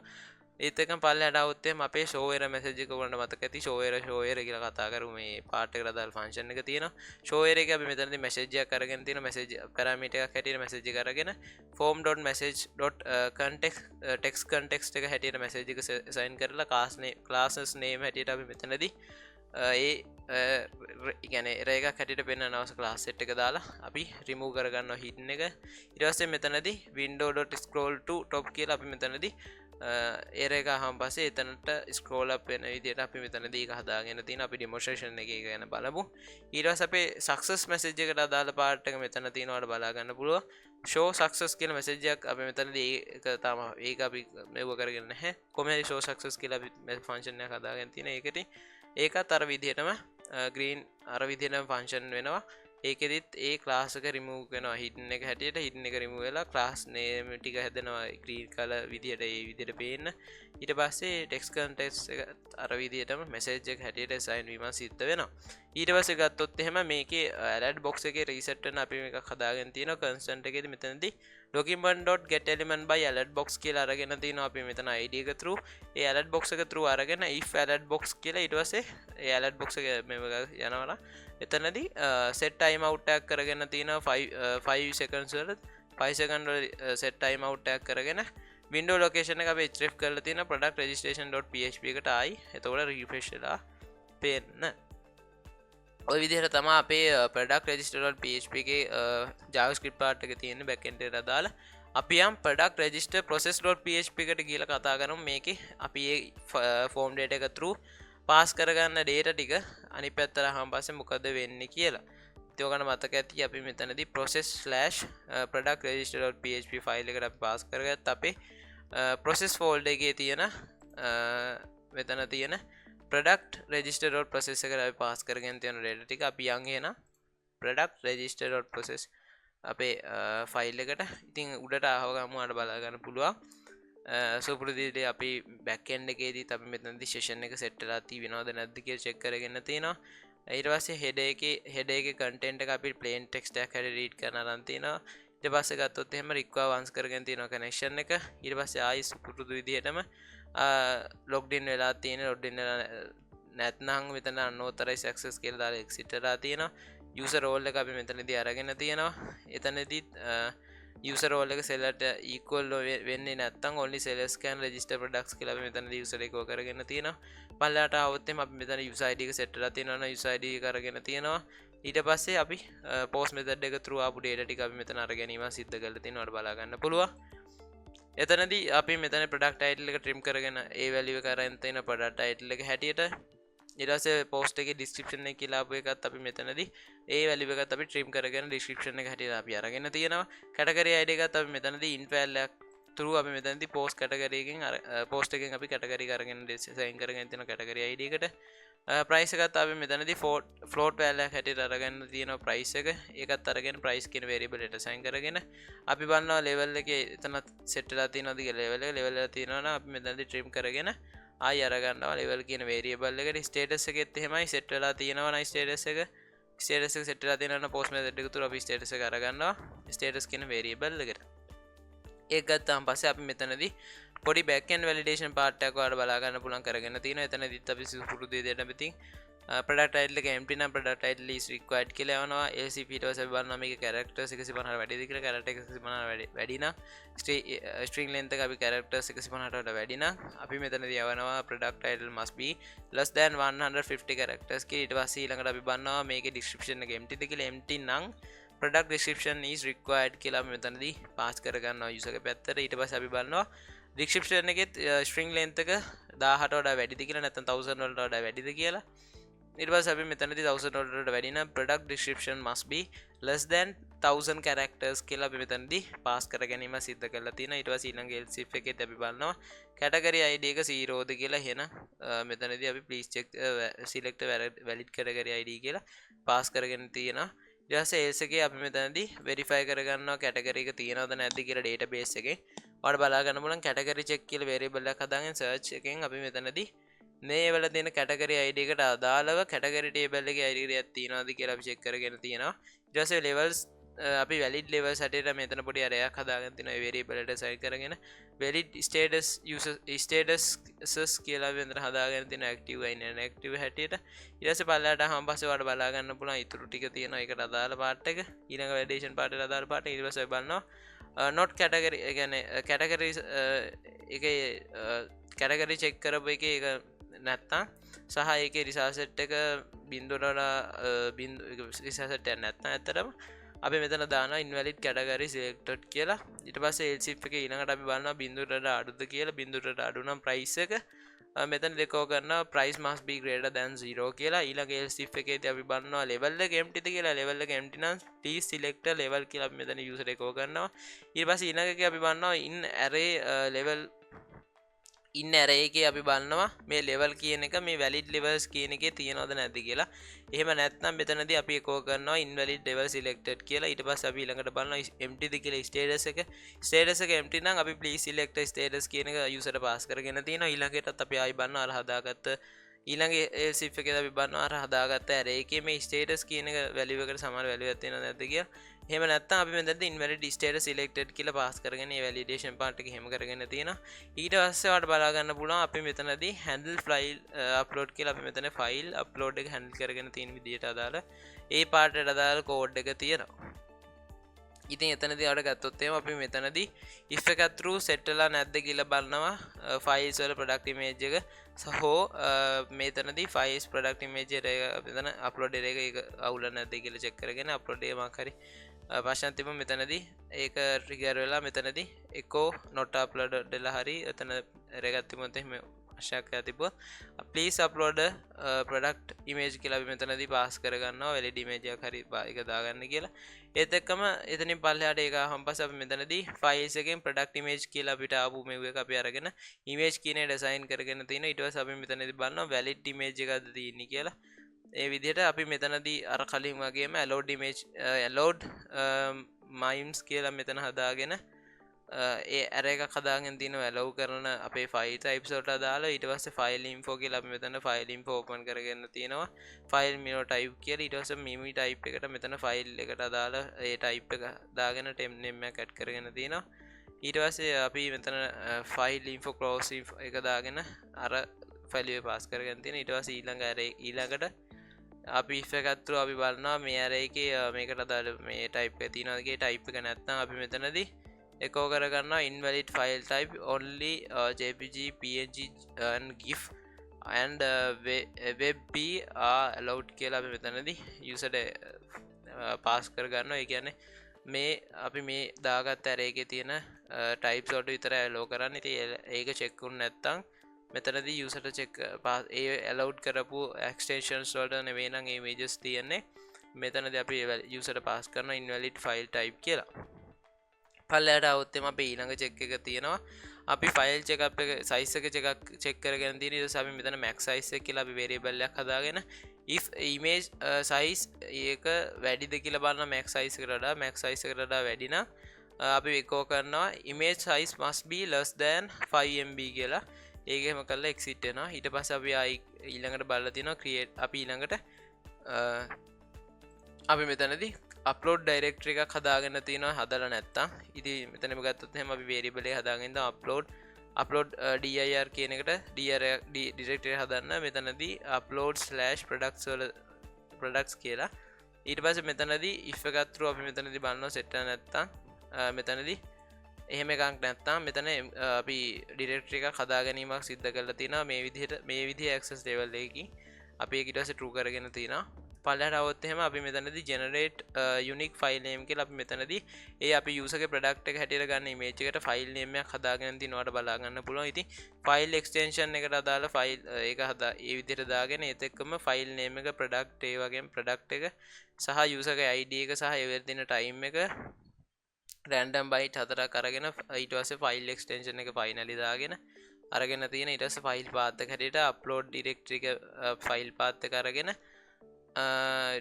S1: ඒත් එක්කම පල්ලෙහාට ආවොත් එහෙම අපේ show error message එක ඔයගොල්ලන්ට මතක ඇති show error, show error කියලා කතා කරමු. මේ පාර්ට් එකට අදාළ ෆන්ක්ෂන් එක තියෙනවා. Show error එක අපි මෙතනදී මැසේජ් එකක් අරගෙන තියෙනවා. මැසේජ් පැරාමීටර් එකක් හැටියට මැසේජ් එක අරගෙන form.message.context text context එක හැටියට මැසේජ් එක සයින් කරලා class name, classes name හැටියට අපි මෙතනදී ඒ කියන්නේ එරර් එකක් හැටියට පෙන්වන අවශ්‍ය ක්ලාස් සෙට් එක දාලා අපි රිමූව් කරගන්නවා හිඩන් එක. ඊට පස්සේ මෙතනදී window.scroll to top කියලා අපි මෙතනදී එරර් එක ආවම පස්සේ එතනට ස්ක්‍රෝල් අප් වෙන විදිහට අපි මෙතනදී ඒක හදාගෙන තියෙන අපි ඩෙමොන්ස්ට්‍රේෂන් එකේ ඒක ගැන බලමු. ඊට පස්සේ අපේ සක්සස් මැසේජ් එකට අදාළ පාර්ට් එක මෙතන තියෙනවට බලා ගන්න පුළුවන්. Show success කියලා මැසේජ් එකක් අපි මෙතනදී ඒක තාම ඒක අපි මෙව්ව කරගෙන නැහැ. කොහොම හරි show success කියලා අපි ෆන්ක්ෂන් එකක් හදාගෙන තියෙන. ඒකෙදි ඒකත් අර විදිහටම ග්‍රීන් අර විදිහටම ෆන්ක්ෂන් වෙනවා. ඒකෙදිත් ඒ ක්ලාස් එක රිමූව් වෙනවා හිඩන් එක හැටියට. හිඩන් එක රිමූව් වෙලා ක්ලාස් නේම් ටික හැදෙනවා ග්‍රීන් කලර් විදිහට ඒ විදිහට පේන්න. ඊට පස්සේ ටෙක්ස්ට් කන්ටෙක්ස්ට් එක අර විදිහටම මැසේජ් එක හැටියට අසයින් වීම සිද්ධ වෙනවා. ඊට පස්සේ ගත්තොත් එහෙම මේකේ ඇලර්ට් බොක්ස් එකේ රීසෙට් වෙන අපි මේකක් හදාගෙන තියෙනවා. කන්ස්ටන්ට් එකේදී මෙතනදී document.getElement by alert box කියලා අරගෙන තියෙනවා අපි මෙතන id එක through. ඒ alert box එක through අරගෙන if alert box කියලා ඊට පස්සේ ඒ alert box එක මේව යනවා නම් එතනදී set time out එකක් කරගෙන තියෙනවා 5 seconds වල. 5 second වල set time out එකක් කරගෙන window location එක අපි href කරලා තියෙන product registration.php එකට ආයි එතකොට refresh වෙලා පේන්න. ඔය විදිහට තමයි අපේ product register.php එකේ JavaScript part එක තියෙන්නේ backend එකට අදාළ. අපි යම් product register process.php එකට ගිහලා කතා කරමු. මේකේ අපි ඒ ෆෝම් ඩේටා එක through pass කරගන්න ඩේටා ටික අනිත් පැත්තට ආවම පස්සේ මොකද වෙන්නේ කියලා. ඉතින් ඔයගොල්ලන්ට මතක ඇති අපි මෙතනදී process/product register.php file එකට අපි පාස් කරගත්ත අපේ process folder එකේ තියෙන මෙතන තියෙන product register.process එකට අපි පාස් කරගෙන තියෙන ඩේටා ටික අපි යන් එහෙනම් product register.process අපේ ෆයිල් එකට. ඉතින් උඩට ආව ගමන් ඔයාලට බලා ගන්න පුළුවන් සුපුරුදු විදිහට අපි බෑක් එන්ඩ් එකේදීත් අපි මෙතනදී සෙෂන් එක සෙට් වෙලා තියෙනවද නැද්ද කියලා චෙක් කරගෙන තියෙනවා. ඊට පස්සේ හෙඩර් එකේ කන්ටෙන්ට් එක අපි ප්ලේන් ටෙක්ස්ට් එකක් හැටියට රීඩ් කරන අරන් තියෙනවා. ඊට පස්සේ ගත්තොත් එහෙම රික්වයර් වන්ස් කරගෙන තියෙනවා කනෙක්ෂන් එක. ඊට පස්සේ ආයි සුපුරුදු විදිහටම ලොග්ඩ් ඉන් වෙලා තියෙන, ලොග්ඩ් ඉන් වෙලා නැත්නම් මෙතන unauthorized access කියලා දාලා එක්සිට් වෙලා තියෙනවා. යූසර් රෝල් එක අපි මෙතනදී අරගෙන තියෙනවා. එතනදීත් යූසර් රෝල් එක සෙලර්ට ඉක්වල් වෙන්නේ නැත්නම් only sellers can register products කියලා අපි මෙතනදී යූසර් එක කරගෙන තියෙනවා. පල්ලෙහාට ආවොත් එහෙම අපි මෙතන යූසර් ID එක සෙට් වෙලා තියෙනවා නම් යූසර් ID එක අරගෙන තියෙනවා. ඊට පස්සේ අපි පෝස්ට් මෙතඩ් එක through ආපු ඩේටා ටික අපි මෙතන අර ගැනීම සිද්ධ කරලා තියෙනවා. ඔයාලට බලා ගන්න පුළුවන්. එතනදී අපි මෙතන ප්‍රොඩක්ට් ටයිටල් එක ට්‍රිම් කරගෙන ඒ වැලියු එක අරන් තියෙන ප්‍රොඩක්ට් ටයිටල් එක හැටියට. ඊට පස්සේ පෝස්ට් එකේ ඩිස්ක්‍රිප්ෂන් එක කියලා ආපු එකත් අපි මෙතනදී ඒ වැලියු එකත් අපි ට්‍රිම් කරගෙන ඩිස්ක්‍රිප්ෂන් එක හැටියට අපි අරගෙන තියෙනවා. කැටගරි ID එකත් අපි මෙතනදී ඉන්ෆැල් එකක් through අපි මෙතනදී පෝස්ට් කැටගරි එකෙන් අර පෝස්ට් එකෙන් අපි කැටගරි එක අරගෙන ඩිසයින් කරගෙන තියෙන කැටගරි ID එකට. ප්‍රයිස් එකත් අපි මෙතනදී ෆ්ලෝට් වැලියු එකක් හැටියට අරගෙන තියෙනවා ප්‍රයිස් එක. ඒකත් අරගෙන ප්‍රයිස් කියන වේරියබල් එකට අසයින් කරගෙන අපි බලනවා ලෙවල් එකේ එතනත් සෙට් වෙලා තියෙනවද කියලා. ලෙවල් එක ලෙවල් එක තියෙනවා නම් අපි මෙතනදී ට්‍රිම් කරගෙන ආයි අරගන්නවා ලෙවල් කියන වේරියබල් එකට. ස්ටේටස් එකෙත් එහෙමයි, සෙට් වෙලා තියෙනවා නම් ස්ටේටස් එක සෙට් වෙලා තියෙනවා නම් පෝස්ට් මෙතඩ් එක තුර අපි ස්ටේටස් එක අරගන්නවා ස්ටේටස් කියන වේරියබල් එකට. ඒක ගත්තාම පස්සේ අපි මෙතනදී පොඩි බෑක් එන්ඩ් වැලිඩේෂන් පාර්ට් එකක් ඔයාලට බලා ගන්න පුළුවන් කරගෙන තියෙනවා. එතනදිත් අපි සුපුරුදු විදිහට ඉතින් ප්‍රොඩක්ට් ටයිටල් එක empty නම් ප්‍රොඩක්ට් ටයිටල් is required කියලා යවනවා. ACP ඊට පස්සේ අපි බලනවා මේකේ කැරක්ටර්ස් 150ට වැඩිද කියලා. කැරක්ටර් 150ට වැඩි නම්, ස්ට්‍රින්ග් ලෙන්ත් එක අපි කැරක්ටර්ස් 150ට වඩා වැඩි නම් අපි මෙතනදී යවනවා product title must be less than 150 characters කියලා. ඊට පස්සේ ඊළඟට අපි බලනවා මේකේ ඩිස්ක්‍රිප්ෂන් එක empty ද කියලා. Empty නම් product description is required කියලා අපි මෙතනදී පාස් කරගන්නවා user ගේ පැත්තට. ඊට පස්සේ අපි බලනවා ඩිස්ක්‍රිප්ෂන් එකෙත් ස්ට්‍රින්ග් ලෙන්ත් එක 1000ට වඩා වැඩිද කියලා, නැත්නම් 1000 වලට වඩා වැඩිද කියලා. ඊට පස්සේ අපි මෙතනදී 1000 වලට වඩා වැඩි නම් product description must be less than 1000 characters කියලා අපි මෙතනදී පාස් කර ගැනීම සිද්ධ කරලා තියෙනවා. ඊට පස්සේ ඊළඟ else if එකේත් අපි බලනවා category ID එක 0 ද කියලා. එහෙනම් මෙතනදී අපි please check select valid category ID කියලා පාස් කරගෙන තියෙනවා. ඊට පස්සේ else එකේ අපි මෙතනදී වෙරිෆයි කරගන්නවා කැටගරි එක තියෙනවද නැද්ද කියලා ඩේටාබේස් එකේ. ඔයාලට බලා ගන්න පුළුවන් කැටගරි චෙක් කියලා වේරියබල් එකක් හදාගෙන සර්ච් එකෙන් අපි මෙතනදී මේ වල තියෙන කැටගරි ID එකට අදාළව කැටගරි ටේබල් එකේ ID එකක් තියෙනවද කියලා අපි චෙක් කරගෙන තියෙනවා. ඊට පස්සේ ලෙවල්ස් අපි වැලිඩ් ලෙවල්ස් හැටියට මෙතන පොඩි අරයක් හදාගෙන තියෙනවා. ඒ වේරියබල් එකට සයින් කරගෙන වැලිඩ් ස්ටේටස් යූසර් ස්ටේටසස් කියලා අපි මෙතන හදාගෙන තියෙන ඇක්ටිව් අයි ඉන්ඇක්ටිව් හැටියට. ඊට පස්සේ පල්ලෙහාට ආවම පස්සේ ඔයාලට බලා ගන්න පුළුවන් ඉතුරු ටික තියෙනවා ඒකට අදාළ පාර්ට් එක, ඊළඟ වැලිඩේෂන් පාර්ට් එකට අදාළ පාර්ට් එක. ඊට පස්සේ අපි බලනවා not category, ඒ කියන්නේ කැටගරි එකේ කැටගරි චෙක් කරපු එකේ ඒක නැත්තම් සහ ඒකේ රිසල්ට් සෙට් එක බිඳුවට වඩා බිඳු රිසල්ට් සෙට් එකක් නැත්තම් ඇත්තටම අපි මෙතන දානවා invalid category selected කියලා. ඊට පස්සේ else if එකේ ඊළඟට අපි බලනවා බිඳුවට වඩා අඩුද කියලා. බිඳුවට වඩා අඩු නම් price එක මෙතන දෙකෝ කරනවා price must be greater than 0 කියලා. ඊළඟ else if එකේදී අපි බලනවා level එක empty ද කියලා. Level එක empty නම් please select a level කියලා අපි මෙතන user එකෝ කරනවා. ඊට පස්සේ ඊළඟ එකේ අපි බලනවා in array level ඉන් ඇරේ එකේ අපි බලනවා මේ ලෙවල් කියන එක මේ වැලිඩ් ලෙවල්ස් කියන එකේ තියෙනවද නැද්ද කියලා. එහෙම නැත්නම් මෙතනදී අපි එකෝ කරනවා invalid level selected කියලා. ඊට පස්සේ අපි ඊළඟට බලනවා empty ද කියලා ස්ටේටස් එක. ස්ටේටස් එක empty නම් අපි please select status කියන එක user ට පාස් කරගෙන තියෙනවා. ඊළඟටත් අපි ආයි බලනවා අර හදාගත්ත ඊළඟ else if එකේදී අපි බලනවා අර හදාගත්ත ඇරේ එකේ මේ ස්ටේටස් කියන එක වැලියු එකට සමාන වැලියු එකක් තියෙනවද නැද්ද කියලා. එහෙම නැත්නම් අපි මෙතනදී invalid status selected කියලා පාස් කරගෙන මේ validation part එක එහෙම කරගෙන තියෙනවා. ඊට පස්සේ ඔයාලට බලා ගන්න පුළුවන් අපි මෙතනදී handle file upload කියලා අපි මෙතන file upload එක handle කරගෙන තියෙන විදිහට අදාළ ඒ part එකට අදාළ code එක තියෙනවා. ඉතින් එතනදී ඔයාලට ගත්තොත් එහෙම අපි මෙතනදී if එකක් through set වෙලා නැද්ද කියලා බලනවා files වල product image එක හෝ මෙතනදී files product image එක මෙතන upload එක ඒක අවුල නැද්ද කියලා චෙක් කරගෙන upload එක මොකක් හරි ප්‍රශ්නයක් තිබ්බම මෙතනදී ඒක ට්‍රිගර් වෙලා මෙතනදී echo not uploaded වෙලා හරි එතන error එකක් තිබුණොත් එහෙම ප්‍රශ්නයක් තිබ්බොත් please upload product image කියලා අපි මෙතනදී පාස් කරගන්නවා, valid image එකක් හරි ඒක දාගන්න කියලා. ඒත් එක්කම එතනින් පල්ලෙහාට ඒක ආවම පස්සේ අපි මෙතනදී files එකෙන් product image කියලා අපිට ආපු මෙව් එක අපි අරගෙන image කියන එක ඩිසයින් කරගෙන තිනවා. ඊට පස්සේ අපි මෙතනදී බලනවා valid image එකක්ද තියෙන්නේ කියලා. ඒ විදිහට අපි මෙතනදී අර කලින් වගේම allowed image, allowed mimes කියලා මෙතන හදාගෙන ඒ ඇරේ එකක් හදාගෙන තිනවා allow කරන අපේ ෆයිල් ටයිප්ස් වලට අදාළ. ඊට පස්සේ ෆයිල් ඉන්ෆෝ කියලා අපි මෙතන ෆයිල් ඉන්ෆෝ ඕපන් කරගෙන තියෙනවා, ෆයිල් මිනෝ ටයිප් කියලා. ඊට පස්සේ මිමි ටයිප් එකට මෙතන ෆයිල් එකට අදාළ ඒ ටයිප් එක දාගෙන ටෙම්ප් නේම් එකක් ඇඩ් කරගෙන තියෙනවා. ඊට පස්සේ අපි මෙතන ෆයිල් ඉන්ෆෝ ක්ලෝස් එක දාගෙන අර ෆයිල් එක පාස් කරගෙන තියෙනවා. ඊට පස්සේ ඊළඟ ඇරේ ඊළඟට අපි if එකක් through අපි බලනවා මේ ඇරේ එකේ මේකට අදාළ මේ ටයිප් එක තියෙනවද කියලා. ටයිප් එක නැත්නම් අපි මෙතනදී එකෝ කරගන්නවා invalid file type, only JPG, PNG and GIF and WebP are allowed කියලා අපි මෙතනදී user pass කරගන්නවා. ඒ කියන්නේ මේ අපි මේ දාගත්ත ඇරේ එකේ තියෙන ටයිප්ස් වලට විතරයි allow කරන්නේ. ඉතින් ඒක චෙක් වුණ නැත්නම් මෙතනදී user ට චෙක් ඒ allowed කරපු extensions වලට නෙවෙයි නම් ඒ images තියෙන්නේ, මෙතනදී අපි user ට පාස් කරනවා invalid file type කියලා. පල්ලෙහාට આવොත් එම අපේ ඊළඟ චෙක් එක තියෙනවා. අපි ෆයිල් චෙක්අප් එක සයිස් එක චෙක් කරගෙන තියෙන. ඊට පස්සේ අපි මෙතන මැක්ස් සයිස් එක කියලා අපි වේරියබල් එකක් හදාගෙන if image size ඒක වැඩිද කියලා බලන මැක්ස් සයිස් එකට වඩා. මැක්ස් සයිස් එකට වඩා වැඩි නම් අපි එකෝ කරනවා image size must be less than 5 MB කියලා. ඒක එහෙම කරලා එක්සිට් වෙනවා. ඊට පස්සේ අපි ආයි ඊළඟට බලලා තියෙනවා ක්‍රියේට් අපි ඊළඟට අපි මෙතනදී අප්ලෝඩ් ඩයිරෙක්ටරි එකක් හදාගෙන තියෙනවා හදලා නැත්තම්. ඉතින් මෙතනම ගත්තොත් එහෙම අපි වේරියබල් එක හදාගෙන ඉඳන් අප්ලෝඩ් dir කියන එකට dir directory හදන්න මෙතනදී අප්ලෝඩ් /products වල products කියලා. ඊට පස්සේ මෙතනදී if එකක් through අපි මෙතනදී බලනවා සෙට් එක නැත්තම් මෙතනදී එහෙම එකක් නැත්තම් මෙතන අපි ඩිරෙක්ටරි එකක් හදා ගැනීමක් සිද්ධ කරලා තියෙනවා මේ විදිහට. මේ විදිහේ ඇක්සස් ලෙවල් එකකින් අපි ඒක ඊට පස්සේ true කරගෙන තියෙනවා. පල්ලෙහාට આવොත් එහෙම අපි මෙතනදී generate unique file name කියලා අපි මෙතනදී ඒ අපි user ගේ product එක හැටියට ගන්න image එකට file name එකක් හදාගෙන තිනවට බලා ගන්න පුළුවන්. ඉතින් file extension එකට අදාළ file ඒක හදා ඒ විදිහට දාගෙන ඒත් එක්කම file name එක product ඒ වගේම product එක සහ user ගේ ID එක සහ ඒ වෙලේ තියෙන time එක රැන්ඩම් බයිට් හතරක් අරගෙන ඊට පස්සේ ෆයිල් එක්ස්ටෙන්ෂන් එක ෆයිනලි දාගෙන අරගෙන තියෙන. ඊට පස්සේ ෆයිල් පාත් එක හැටියට අප්ලෝඩ් ඩිරෙක්ටරි එක ෆයිල් පාත් එක අරගෙන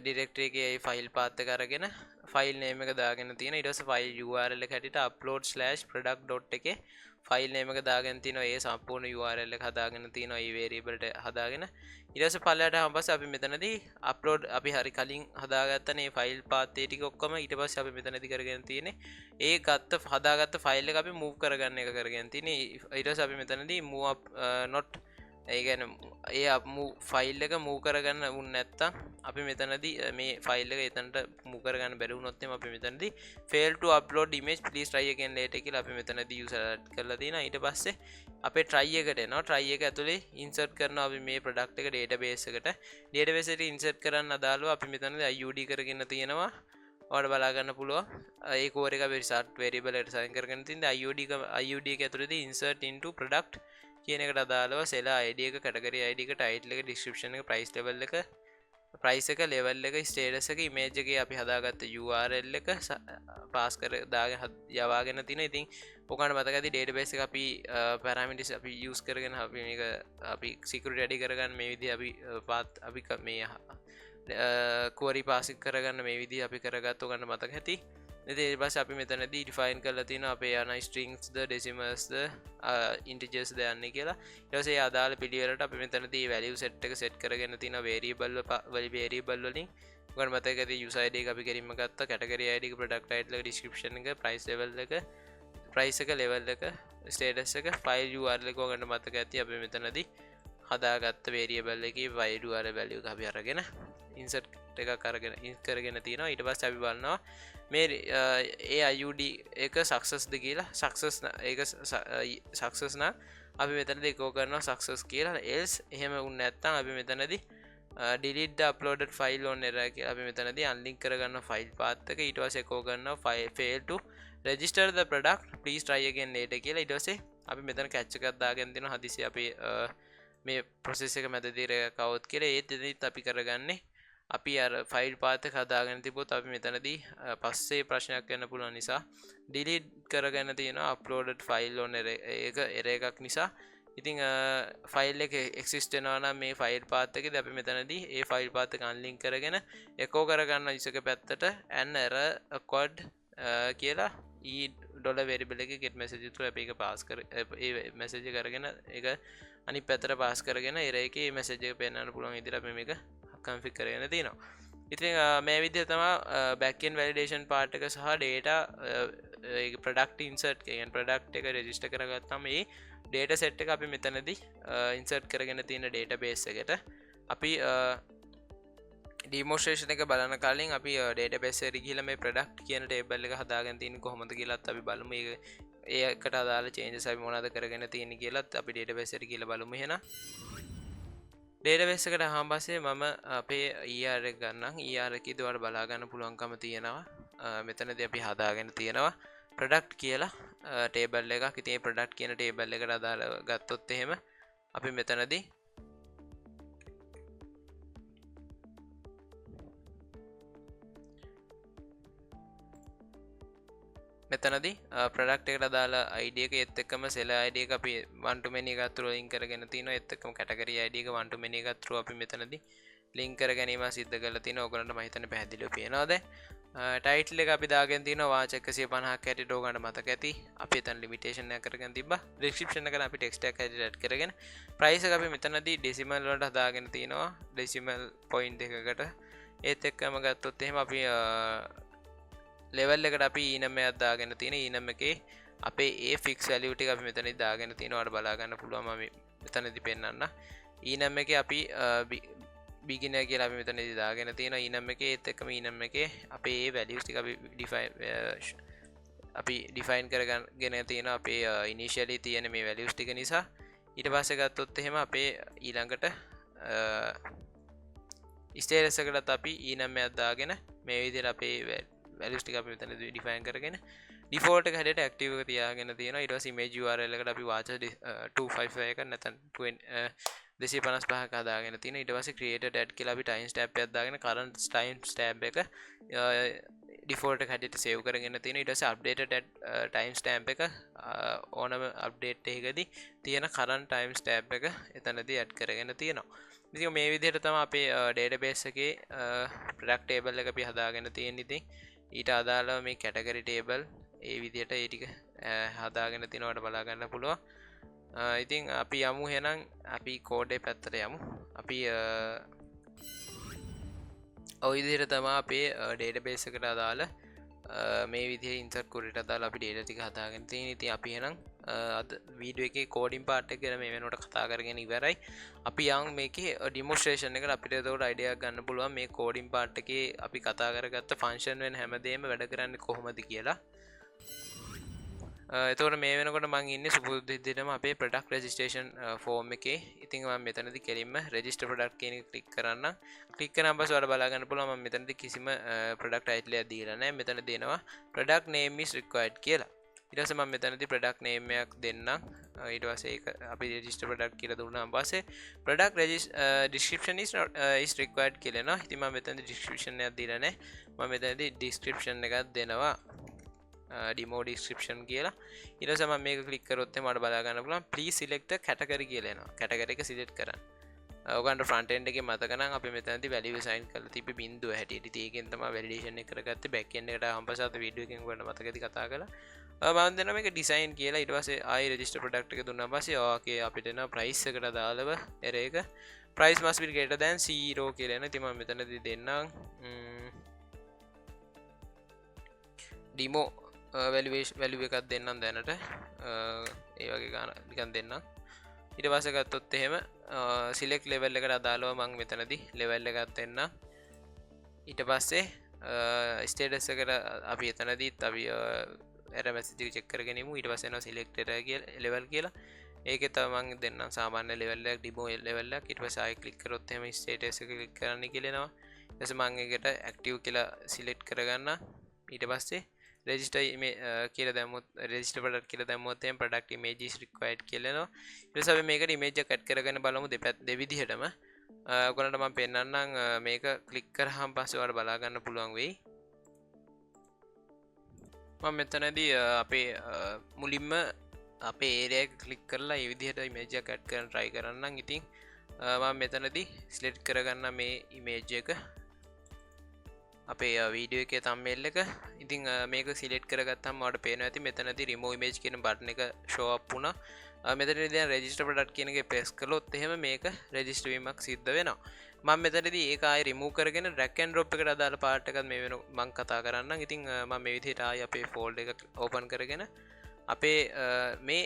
S1: ඩිරෙක්ටරි එකේ ඒ ෆයිල් පාත් එක අරගෙන ෆයිල් නේම් එක දාගෙන තියෙන. ඊට පස්සේ ෆයිල් URL එක හැටියට upload/product. එකේ ෆයිල් නේම් එක දාගෙන තිනවා. ඒ සම්පූර්ණ URL එක හදාගෙන තිනවා ඒ වේරියබල් එක හදාගෙන. ඊට පස්සේ පල්ලෙහාට ආවම පස්සේ අපි මෙතනදී අප්ලෝඩ් අපි හරි කලින් හදාගත්තනේ මේ ෆයිල් පාත් ඒ ටික ඔක්කොම. ඊට පස්සේ අපි මෙතනදී කරගෙන තියෙන්නේ ඒ ගත්ත හදාගත්ත ෆයිල් එක අපි මූව් කරගන්න එක කරගෙන තියෙන්නේ. ඊට පස්සේ අපි මෙතනදී move up not ඒ කියන්නේ ඒ ෆයිල් එක මූව් කරගන්න වුණ නැත්තම් අපි මෙතනදී මේ ෆයිල් එක එතනට මූව් කරගන්න බැරි වුණොත් එහෙම අපි මෙතනදී fail to upload image, please try again later කියලා අපි මෙතනදී user add කරලා තියෙනවා. ඊට පස්සේ අපේ try එකට එනවා. Try එක ඇතුලේ insert කරනවා අපි මේ product එක database එකට. Database එකට insert කරන්න අදාළව අපි මෙතනදී IUD කරගෙන තියෙනවා. ඔයාලට බලා ගන්න පුළුවන් ඒ කෝර් එක අපි result variable එකට සයින් කරගෙන තියෙන IUD එක. IUD එක ඇතුලේදී insert into product කියන එකට අදාළව seller ID එක, category ID එක, title එක, description එක, price level එක, price එක, level එක, status එක, image එකේ අපි හදාගත්ත URL එක පාස් කර දාගෙන යවාගෙන තියෙන. ඉතින් ඔයාලට මතක ඇති database එක අපි parameters අපි use කරගෙන අපි මේක අපි security ready කරගන්න මේ විදිහ අපි පාත් අපි මේ query pass කරගන්න මේ විදිහ අපි කරගත්ත ඔයාලට මතක ඇති. ඉතින් ඊට පස්සේ අපි මෙතනදී ඩිෆයින් කරලා තියෙනවා අපේ යන ස්ට්‍රින්ග්ස් ද ඩෙසිමල්ස් ද ඉන්ටිජර්ස් ද යන්නේ කියලා. ඊට පස්සේ ඒ අදාළ පිළිවෙලට අපි මෙතනදී වැලියු සෙට් එක සෙට් කරගෙන තියෙනවා වේරියබල් වලින්. ඔයාලට මතක ඇති user ID එක අපි කෙලින්ම ගත්තා, කැටගරි ID එක, ප්‍රොඩක්ට් ටයිටල් එක, ඩිස්ක්‍රිප්ෂන් එක, ප්‍රයිස් ලෙවල් එක, ප්‍රයිස් එක, ලෙවල් එක, ස්ටේටස් එක, ෆයිල් URL එක ඔයාලට මතක ඇති අපි මෙතනදී හදාගත්ත වේරියබල් එකේ ෆයිල් URL value එක අපි අරගෙන ඉන්සර්ට් එකක් අරගෙන ඉන් කරගෙන තියෙනවා. ඊට පස්සේ අපි බලනවා මේ ඒ IUD එක සක්සස් ද කියලා. සක්සස් ඒක සක්සස් නම් අපි මෙතනදී එකෝ කරනවා සක්සස් කියලා. Else එහෙම වුණ නැත්නම් අපි මෙතනදී Delete the uploaded file on error කියලා අපි මෙතනදී unlink කරගන්න file path එක. ඊට පස්සේ echo කරනවා "File fail to register the product, please try again later" කියලා. ඊට පස්සේ අපි මෙතන catch එකක් දාගෙන තියෙනවා හදිසියෙ අපි මේ process එක මැදදී එකක් આવොත් කියලා. ඒත් එතනදිත් අපි කරගන්නේ අපි අර ෆයිල් පාත් එක හදාගෙන තිබ්බොත් අපි මෙතනදී පස්සේ ප්‍රශ්නයක් වෙන්න පුළුවන් නිසා ඩිලීට් කරගෙන තියෙනවා අප්ලෝඩඩ් ෆයිල් ඔන් error. ඒක එරර් එකක් නිසා. ඉතින් ෆයිල් එක එක්සිස්ට් වෙනවා නම් මේ ෆයිල් පාත් එකේදී අපි මෙතනදී ඒ ෆයිල් පාත් එක අන්ලින්ක් කරගෙන එකෝ කරගන්න යූසර් පැත්තට "An error occurred" කියලා. E dollar variable එකේ get message තුර අපි ඒක පාස් කර ඒ මැසේජ් එක අරගෙන ඒක අනිත් පැත්තට පාස් කරගෙන එරර් එකේ මේ මැසේජ් එක පෙන්වන්න පුළුවන් විදිහට අපි මේක කන්ෆිග් කරගෙන තියෙනවා. ඉතින් මේ විදිහට තමයි බෑක් එන්ඩ් වැලිඩේෂන් පාර්ට් එක සහ data ඒ ප්‍රොඩක්ට් ඉන්සර්ට් කියන්නේ ප්‍රොඩක්ට් එක රෙජිස්ටර් කරගත්තාම මේ ඩේටා සෙට් එක අපි මෙතනදී ඉන්සර්ට් කරගෙන තියෙන ඩේටාබේස් එකට. අපි ඩිමොන්ස්ට්‍රේෂන් එක බලන කලින් අපි ඩේටාබේස් එකට ගිහිල්ලා මේ ප්‍රොඩක්ට් කියන ටේබල් එක හදාගෙන තියෙන්නේ කොහොමද කියලාත් අපි බලමු. ඒක ඒකට අදාළ චේන්ජස් අපි මොනවද කරගෙන තියෙන්නේ කියලාත් අපි ඩේටාබේස් එකට ගිහිල්ලා බලමු. එහෙනම් ඩේටාබේස් එකට ආවම පස්සේ මම අපේ ER එක ගන්නම්. ER එකේදී ඔයාලට බලා ගන්න පුළුවන්කම තියෙනවා මෙතනදී අපි හදාගෙන තියෙනවා ප්‍රොඩක්ට් කියලා ටේබල් එකක්. ඉතින් මේ ප්‍රොඩක්ට් කියන ටේබල් එකට අදාළව ගත්තොත් එහෙම අපි මෙතනදී ප්‍රොඩක්ට් එකට අදාළ ID එක, ඒත් එක්කම සෙලර් ID එක අපි 1 to many එකක් through link කරගෙන තිනවා. ඒත් එක්කම කැටගරි ID එක 1 to many එකක් through අපි මෙතනදී ලින්ක් කර ගැනීම සිද්ධ කරලා තිනවා. ඔයගොල්ලන්ට මම හිතන්නේ පැහැදිලිව පේනවා දැන්. ටයිටල් එක අපි දාගෙන තිනවා වාච 150ක් හැටියට. ඔයගොල්ලන්ට මතක ඇති අපි එතන ලිමිටේෂන් එකක් කරගෙන තිබ්බා. ඩිස්ක්‍රිප්ෂන් එක අපි ටෙක්ස්ට් එකක් හැටියට ඇඩ් කරගෙන ප්‍රයිස් එක අපි මෙතනදී ඩෙසිමල් වලට හදාගෙන තිනවා, ඩෙසිමල් පොයින්ට් එකකට. ඒත් එක්කම ගත්තොත් එහෙම අපි ලෙවල් එකට අපි ඊනම් එකක් දාගෙන තියෙන. ඊනම් එකේ අපේ ඒ ෆික්ස් වැලියු ටික අපි මෙතනදී දාගෙන තියෙනවා. ඔයාලට බලා ගන්න පුළුවන්. මම මෙතනදී පෙන්නන්න. ඊනම් එකේ අපි බිගිනර් කියලා අපි මෙතනදී දාගෙන තියෙනවා ඊනම් එකේ. ඒත් එක්කම ඊනම් එකේ අපේ ඒ වැලියුස් ටික අපි ඩිෆයින් කරගෙන තියෙනවා අපේ ඉනිෂියලි තියෙන මේ වැලියුස් ටික නිසා. ඊට පස්සේ ගත්තොත් එහෙම අපේ ඊළඟට ස්ටේටස් එකටත් අපි ඊනම් එකක් දාගෙන මේ විදිහට අපේ වැලියුස් ටික අපි මෙතනදී ඩිෆයින් කරගෙන ඩිෆෝල්ට් එක හැටියට ඇක්ටිව් එක තියාගෙන තියෙනවා. ඊට පස්සේ ඉමේජ් URL එකට අපි වාච 255 එක නැත්නම් 255ක් හදාගෙන තියෙනවා. ඊට පස්සේ created at කියලා අපි time stamp එකක් දාගෙන current time stamp එක ඩිෆෝල්ට් එක හැටියට සේව් කරගෙන තියෙනවා. ඊට පස්සේ updated at time stamp එක ඕනම අප්ඩේට් එකකදී තියෙන current time stamp එක එතනදී ඇඩ් කරගෙන තියෙනවා. ඉතින් මේ විදිහට තමයි අපේ ඩේටාබේස් එකේ ප්‍රොඩක්ට් ටේබල් එක අපි හදාගෙන තියෙන්නේ. ඉතින් ඊට අදාළව මේ කැටගරි ටේබල් ඒ විදිහට ඒ ටික හදාගෙන තිනවට බලා ගන්න පුළුවන්. ඉතින් අපි යමු එහෙනම් අපි කෝඩ් එක පැත්තට යමු. අපි ඔය විදිහට තමයි අපේ ඩේටාබේස් එකට අදාළ මේ විදිහේ ඉන්සර්ට් ක්වෙරිට අදාළ අපි ඩේටා ටික හදාගෙන තියෙන්නේ. ඉතින් අපි එහෙනම් අද වීඩියෝ එකේ කෝඩින් පාර්ට් එක ගැන මේ වෙනකොට කතා කරගෙන ඉවරයි. අපි යන් මේකේ ඩෙමොන්ස්ට්‍රේෂන් එකට. අපිට එතකොට අයිඩියා එකක් ගන්න පුළුවන් මේ කෝඩින් පාර්ට් එකේ අපි කතා කරගත්ත ෆන්ක්ෂන් වෙන හැමදේම වැඩ කරන්නේ කොහොමද කියලා. එතකොට මේ වෙනකොට මං ඉන්නේ සුපුරුදු විදිහටම අපේ ප්‍රොඩක්ට් රෙජිස්ට්‍රේෂන් ෆෝම් එකේ. ඉතින් මම මෙතනදී කෙලින්ම රෙජිස්ටර් ප්‍රොඩක්ට් කියන එක ක්ලික් කරන්න. ක්ලික් කරාන් පස්සේ ඔයාලා බලා ගන්න පුළුවන් මම මෙතනදී කිසිම ප්‍රොඩක්ට් ටයිටල් එකක් දීලා නැහැ. මෙතන දෙනවා "Product name is required" කියලා. ඊට පස්සේ මම මෙතනදී ප්‍රොඩක්ට් නේම් එකක් දෙන්නම්. ඊට පස්සේ ඒක අපි රෙජිස්ටර් ප්‍රොඩක්ට් කියලා දුන්නාන් පස්සේ "Product description is not is required" කියලා එනවා. ඉතින් මම මෙතනදී ඩිස්ක්‍රිප්ෂන් එකක් දීලා නැහැ. මම මෙතනදී ඩිස්ක්‍රිප්ෂන් එකක් දෙනවා. ඩිමෝ ඩිස්ක්‍රිප්ෂන් කියලා. ඊට පස්සේ මම මේක ක්ලික් කරොත් එහෙම මට බලා ගන්න පුළුවන් "Please select the category" කියලා එනවා. කැටගරි එක සිලෙක්ට් කරන්න. ඔයගොල්ලන්ට ෆ්‍රන්ට් එන්ඩ් එකේ මතක නම් අපි මෙතනදී වැලියු අසයින් කරලා තිබ්බේ බිංදුව හැටියට. ඉතින් ඒකෙන් තමයි වැලිඩේෂන් එක කරගත්තේ. බෑක් එන්ඩ් එකට ආවම පස්සේ අද වීඩියෝ එකෙන් ඔයගොල්ලන්ට මතකද කතා කළා. මම දෙනවා මේක ඩිසයින් කියලා. ඊට පස්සේ ආයි රෙජිස්ටර් ප්‍රොඩක්ට් එක දුන්නා පස්සේ ඔයාගේ අපිට එනවා ප්‍රයිස් එකට අදාළව එරර් එක "Price must be greater than 0" කියලා එනවා. ඉතින් මම මෙතනදී දෙන්නම් ඩිමෝ වැලියු එකක් දෙන්නම් දැනට. ඒ වගේ ගාන නිකන් දෙන්නම්. ඊට පස්සේ ගත්තොත් එහෙම සිලෙක්ට් ලෙවල් එකට අදාළව මම මෙතනදී ලෙවල් එකක් දෙන්නම්. ඊට පස්සේ ස්ටේටස් එකට අපි එතනදීත් අපි එරර් මැසේජ් එක චෙක් කරගෙන ඉමු. ඊට පස්සේ එනවා සිලෙක්ට් එරර් කියලා ලෙවල් කියලා. ඒකේ තව මං දෙන්නම් සාමාන්‍ය ලෙවල් එකක්, ඩිමෝ ලෙවල් එකක්. ඊට පස්සේ ආයෙ ක්ලික් කරොත් එහෙම ස්ටේටස් එක ක්ලික් කරන්න කියලා එනවා. ඊට පස්සේ මං ඒකට ඇක්ටිව් කියලා සිලෙක්ට් කරගන්න. ඊට පස්සේ රෙජිස්ටර් මේ කියලා දැම්මොත්, රෙජිස්ටර් ප්‍රොඩක්ට් කියලා දැම්මොත් එහෙම ප්‍රොඩක්ට් ඉමේජ් ඉස් රික්වයර්ඩ් කියලා එනවා. ඊට පස්සේ අපි මේකට ඉමේජ් එකක් ඇඩ් කරගෙන බලමු දෙවිදිහටම. ඔයගොල්ලන්ට මම පෙන්නන්නම්. මේක ක්ලික් කරාම පස්සේ ඔයාලට බලා ගන්න පුළුවන් වෙයි. මම මෙතනදී අපේ මුලින්ම අපේ ඒරියා එක ක්ලික් කරලා මේ විදිහට ඉමේජ් එකක් ඇඩ් කරන්න try කරන්නම්. ඉතින් මම මෙතනදී සිලෙක්ට් කරගන්න මේ ඉමේජ් එක අපේ වීඩියෝ එකේ thumbnail එක. ඉතින් මේක සිලෙක්ට් කරගත්තාම ඔයාලට පේනවා ඇති මෙතනදී remove image කියන බටන් එක show up වුණා. මෙතනදී දැන් register product කියන එකේ press කළොත් එහෙම මේක register වීමක් සිද්ධ වෙනවා. මම මෙතනදී ඒක ආයෙ remove කරගෙන drag and drop එකට අදාළ part එකත් මේ වෙන මං කතා කරන්නම්. ඉතින් මම මේ විදිහට ආයෙ අපේ folder එක open කරගෙන අපේ මේ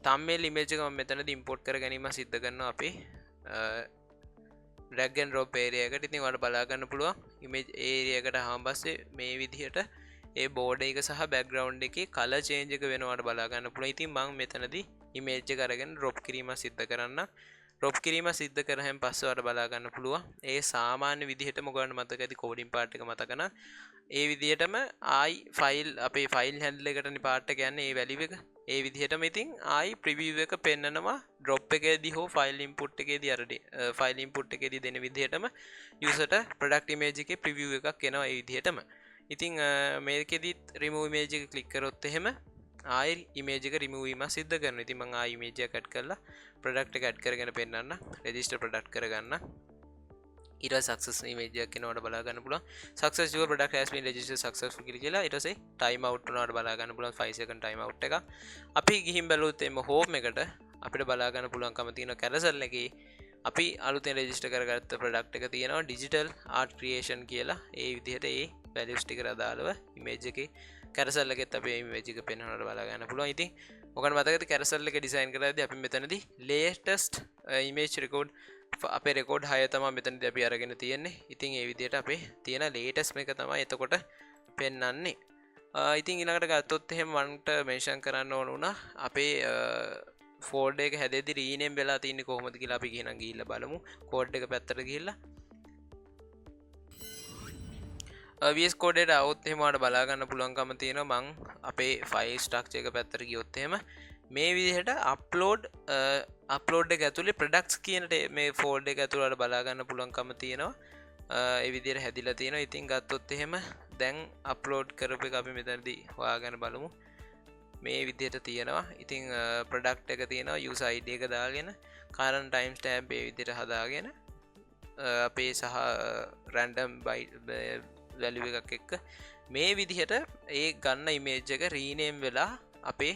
S1: thumbnail image එක මම මෙතනදී import කර ගැනීම සිද්ධ කරනවා අපේ drag and drop area එකට. ඉතින් ඔයාලට බලා ගන්න පුළුවන් image area එකට ආවම පස්සේ මේ විදිහට ඒ border එක සහ background එකේ color change එක වෙනවට බලා ගන්න පුළුවන්. ඉතින් මම මෙතනදී image එක අරගෙන drop කිරීම සිද්ධ කරන්න. drop කිරීම සිද්ධ කරාන් පස්සේ ඔයාලට බලා ගන්න පුළුවන් ඒ සාමාන්‍ය විදිහටම ඔයගොල්ලන්ට මතක ඇති coding part එක මතක නම් ඒ විදිහටම ආයි ෆයිල් අපේ ෆයිල් හැන්ඩල් එකටනේ පාර්ට් එක යන්නේ ඒ වැලියු එක. ඒ විදිහටම ඉතින් ආයි ප්‍රිවිව් එක පෙන්නනවා ඩ්‍රොප් එකේදී හෝ ෆයිල් ඉන්පුට් එකේදී අර ෆයිල් ඉන්පුට් එකේදී දෙන විදිහටම යූසර්ට ප්‍රොඩක්ට් ඉමේජ් එකේ ප්‍රිවිව් එකක් එනවා ඒ විදිහටම. ඉතින් මේකෙදිත් රිමූව් ඉමේජ් එක ක්ලික් කරොත් එහෙම ආයි ඉමේජ් එක රිමූව් වීම සිද්ධ කරනවා. ඉතින් මං ආයි ඉමේජ් එක ඇඩ් කරලා ප්‍රොඩක්ට් එක ඇඩ් කරගෙන පෙන්නන්න, රෙජිස්ටර් ප්‍රොඩක්ට් කරගන්න. ඊට පස්සේ සක්සස් ඉමේජ් එකක් එනවට බලා ගන්න පුළුවන්. Success, your product has been registered successfully කියලා. ඊට පස්සේ ටයිම් අවුට් වුණාට බලා ගන්න පුළුවන් 5 second time out එක. අපි ගිහින් බැලුවොත් එimhe හෝම් එකට අපිට බලා ගන්න පුළුවන්කම තියෙන කැරසල් එකේ අපි අලුතෙන් රෙජිස්ටර් කරගත්ත ප්‍රොඩක්ට් එක තියෙනවා ඩිජිටල් ආර්ට් ක්‍රියේෂන් කියලා. ඒ විදිහට ඒ වැලියුස් ටිකට අදාළව ඉමේජ් එකේ කැරසල් එකෙත් අපේ ඉමේජ් එක පෙන්වනවට බලා ගන්න පුළුවන්. ඉතින් ඔයගොල්ලෝ මතකද කැරසල් එක ඩිසයින් කරද්දී අපි මෙතනදී ලේටස්ට් ඉමේජ් රෙකෝඩ් අපේ රෙකෝඩ් 6 තමයි මෙතනදී අපි අරගෙන තියෙන්නේ. ඉතින් ඒ විදිහට අපේ තියෙන ලේටස්ට් එක තමයි එතකොට පෙන්වන්නේ. ඉතින් ඊළඟට ගත්තොත් එහෙම මන්ට මෙන්ෂන් කරන්න ඕන වුණා අපේ ෆෝල්ඩර් එක හැදෙද්දි රීනේම් වෙලා තින්නේ කොහොමද කියලා. අපි ගිහින් ගිහිල්ලා බලමු කෝඩ් එක පැත්තට ගිහිල්ලා. VS Code එකට આવොත් එහෙම ඔයාලට බලා ගන්න පුළුවන්කම තියෙනවා. මං අපේ ෆයිල් ස්ට්‍රක්චර් එක පැත්තට ගියොත් එහෙම මේ විදිහට අප්ලෝඩ් එක ඇතුලේ ප්‍රොඩක්ට්ස් කියන මේ ෆෝල්ඩර් එක ඇතුළේ ඔයාලට බලා ගන්න පුළුවන්කම තියෙනවා. ඒ විදිහට හැදිලා තියෙනවා. ඉතින් ගත්තොත් එහෙම දැන් අප්ලෝඩ් කරපු එක අපි මෙතනදී හොයාගෙන බලමු. මේ විදිහට තියෙනවා. ඉතින් ප්‍රොඩක්ට් එක තියෙනවා user ID එක දාගෙන current time stamp ඒ විදිහට හදාගෙන අපේ සහ random byte value එකක් එක්ක මේ විදිහට ඒ ගන්න ඉමේජ් එක රීනේම් වෙලා අපේ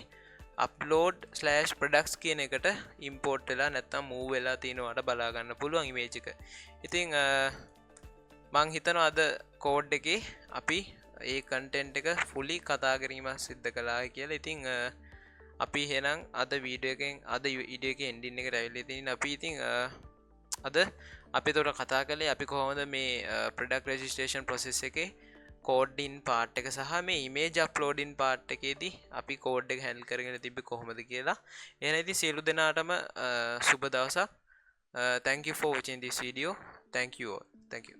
S1: අප්ලෝඩ් ස්ලෑෂ් ප්‍රොඩක්ට්ස් කියන එකට ඉම්පෝට් වෙලා නැත්තම් මූව් වෙලා තියෙනවට බලා ගන්න පුළුවන් ඉමේජ් එක. ඉතින් මං හිතනවා අද කෝඩ් එකේ අපි ඒ කන්ටෙන්ට් එක ෆුලි කතා කිරීම සිද්ධ කළා කියලා. ඉතින් අපි එහෙනම් අද වීඩියෝ එකෙන් අද වීඩියෝ එකේ එන්ඩින් එකට ඇවිල්ලා ඉතින් අපි ඉතින් අද අපි එතකොට කතා කළේ අපි කොහොමද මේ ප්‍රොඩක්ට් රෙජිස්ට්‍රේෂන් ප්‍රොසෙස් එකේ කෝඩින් පාර්ට් එක සහ මේ ඉමේජ් අප්ලෝඩින් පාර්ට් එකේදී අපි කෝඩ් එක හැන්ඩල් කරගෙන තිබ්බේ කොහොමද කියලා. එහෙනම් ඉතින් සියලු දෙනාටම සුබ දවසක්. Thank you for watching this video. Thank you all. Thank you.